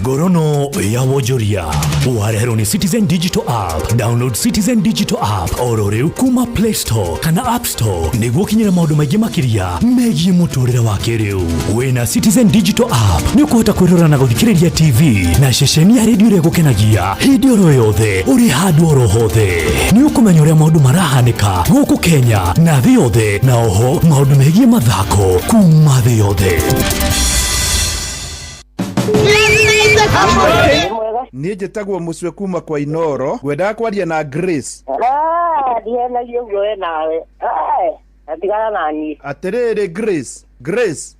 Ngorono ya wonjoria wareherwo nĩ Citizen Digital App. Download Citizen Digital App oro rĩu kuma Play Store kana App Store nĩguo ũkinyĩre maũndũ maingĩ makĩria megiĩ mũtũrĩre wa kĩrĩu. Wĩna Citizen Digital App nĩ ũkũhota kwĩrora na gũthikĩrĩria TV na ceceni ya redio ĩrĩa ĩgũkenagia hĩndĩ oro yothe, ũrĩ handũ oro hothe. Nĩ ũkũmenya ũrĩa maũndũ marahanĩka gũkũ Kenya na thĩ yothe, na oho maũndũ megiĩ mathako kuma thĩ yothe. Niĩ njĩtagwo Mũcwe kuma kwa Inoro, ngwendaga kwaria na Grace. Ndihenagia ũguo we nawe. Atigana na niĩ. Atĩrĩrĩ Grace, Grace.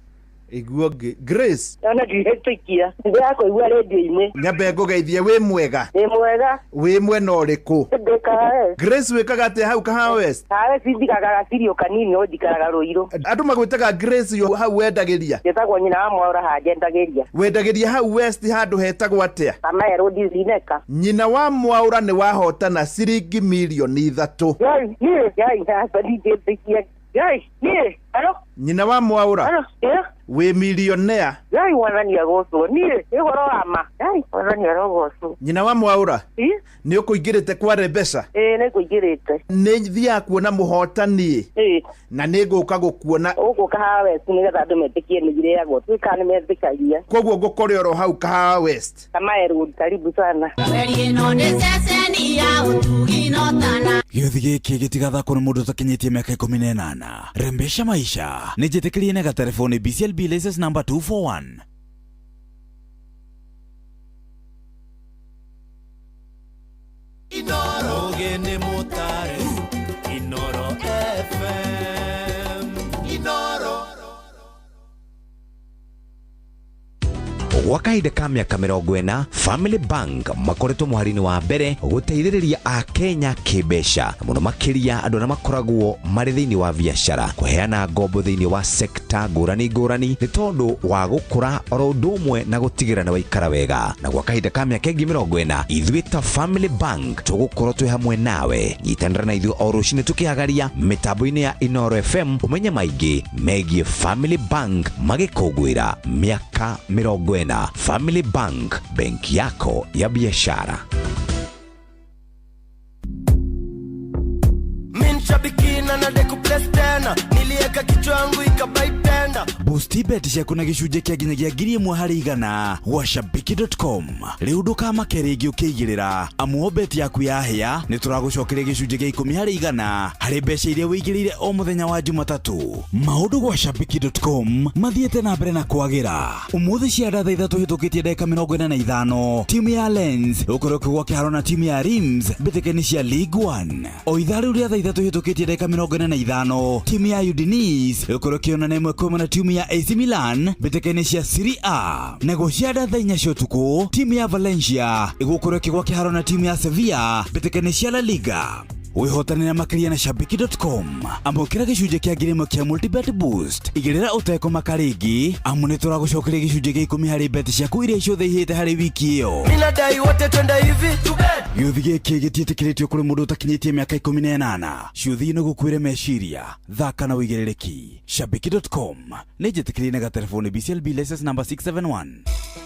Iguo ngĩ Grace. Ona ndiretĩkia. Ndĩrakũigua rĩndiũ-inĩ. Nyambe ngũgeithie, wĩ mwega? Wĩ mwega. Wĩ mwena ũrĩkũ? Ndĩ Kahawa. Grace, wĩkaga atĩa hau Kahawa West? Kahawa njikaraga gacirio kanini, no njikaraga Rũirũ. Andũ magwĩtaga Grace yo hau wendagĩria? Njĩtagwo nyina wa Mwaũra, haha njendagĩria. Wendagĩria hau West handũ hetagwo atĩa? Kamae Road, Zineka. Nyina wa Mwaũra, nĩ wahotana ciringi mirioni 3. Ngai, niĩ Ngai, aca ndingĩtĩkia. Ngai, niĩ. Halo. Nyina wa Mwaũra. Halo. Ĩ. Wĩ milionea. Ngai, Mwathani agocwo. Niĩ nĩ ũhoro wa ma. Ngai, Mwathani arogocwo. Nyina wa Mwaũra. Ĩ. Nĩ ũkũingĩrĩte kwa Rebesha? Ĩ, nĩ ngũingĩrĩte. Nĩ thiaga kuona mũhotani. Ĩ. Na nĩ ngũka gũkuona. Ũgũka Kahawa West nĩgetha andũ metĩkie nĩ irĩagwo. Tuĩka nĩ metĩkagia. Koguo ngũkore oro hau Kahawa West. Kamae Road, karibu sana. Ĩno nĩ ceceni ya ũtugi notana. Gĩũthi gĩkĩ gĩtigathakwo nĩ mũndũ ũtakinyĩtie mĩaka 18. Rembesha maisha nĩ njĩtĩkĩrie na gatelefoni BCLB license number 241. Inoro gene mutare Inoro FM Inoro. Gwa kahinda ka mĩaka 40, Family Bank makoretwo mũhari-inĩ wa mbere gũteithĩrĩria akenya kĩmbeca, na mũno makĩria andũ arĩa makoragwo marĩ thĩinĩ wa biacara, kũheana ngombo thĩinĩ wa sekta ngũrani ngũrani nĩ tondũ wa gũkũra oro ũndũ ũmwe na gũtigĩrĩra nĩ waikara wega. Na gwa kahinda ka mĩaka ĩngĩ 40, ithuĩ ta Family Bank tũgũkorwo twĩ hamwe nawe. Nyitanĩra na ithuĩ o rũcinĩ tũkĩhagaria mĩtambo-inĩ ya Inoro FM ũmenye maingĩ megiĩ Family Bank magĩkũngũĩra mĩaka 40. Family Bank, benki yako ya biashara. Minshabikina na deku bless tena, nilieka kichwa yangu ikabaitenda. Boost bet ciaku na gĩcunjĩ kĩa nginyagia 1,100 gwa shabiki.com. Rĩu ndũkamake rĩngĩ ũkĩigĩrĩra, amu o bet yaku yahĩa nĩ tũragũcokeria gĩcunjĩ kĩa 10% harĩ mbeca iria wĩigĩrĩire o mũthenya wa Jumatatũ. Maũndũ gwa shabiki.com mathiĩte na mbere na kwagĩra. Ũmũthĩ cia thaa 3 hĩtũkĩtie ndagĩka 45, timu ya Lens ĩgũkorwo ĩkĩgwa kĩharo na timu ya Reims mbĩtĩka-inĩ cia League 1. O ithaa rĩu rĩa thaa 3 hĩtũkĩtie ndagĩka 45, timu ya Udinese ĩgũkorwo ĩkĩonana ĩmwe kwa ĩmwe na timu ya AC Milan mbĩtĩka-inĩ cia Serie A. Naguo cia thaa 4 cia ũtukũ, timu ya Valencia ĩgũkorwo ĩkĩgwa kĩharo na timu ya Sevilla mbĩtĩka-inĩ cia La Liga. Wĩhotanĩra makĩria na shabiki.com. Amũkĩra gĩcunjĩ kĩa 1,000 kĩa multibet boost. Igĩrĩra ũtekũmaka rĩngĩ, amu nĩ tũragũcokeria gĩcunjĩ kĩa 10 harĩ bet ciaku iria ciothe ihĩte harĩ wiki ĩyo. Mina dai wote twende hivi tubet. Gĩũthi gĩkĩ gĩtiĩtĩkĩrĩtio kũrĩ mũndũ ũtakinyĩtie mĩaka 18. Ciũthi nĩ gũkuĩre meciria, thaka na ũigĩrĩrĩki. Shabiki.com nĩ njĩtĩkĩrie na gatelefoni BCLB license number 671.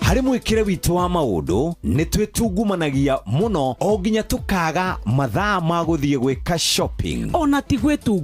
Harĩ mwĩkĩre witũ wa maũndũ nĩ twĩtungumanagia mũno o nginya tũkaga mathaa ma gũthiĩ gwĩka shopping. Ona ti gwĩtungumania.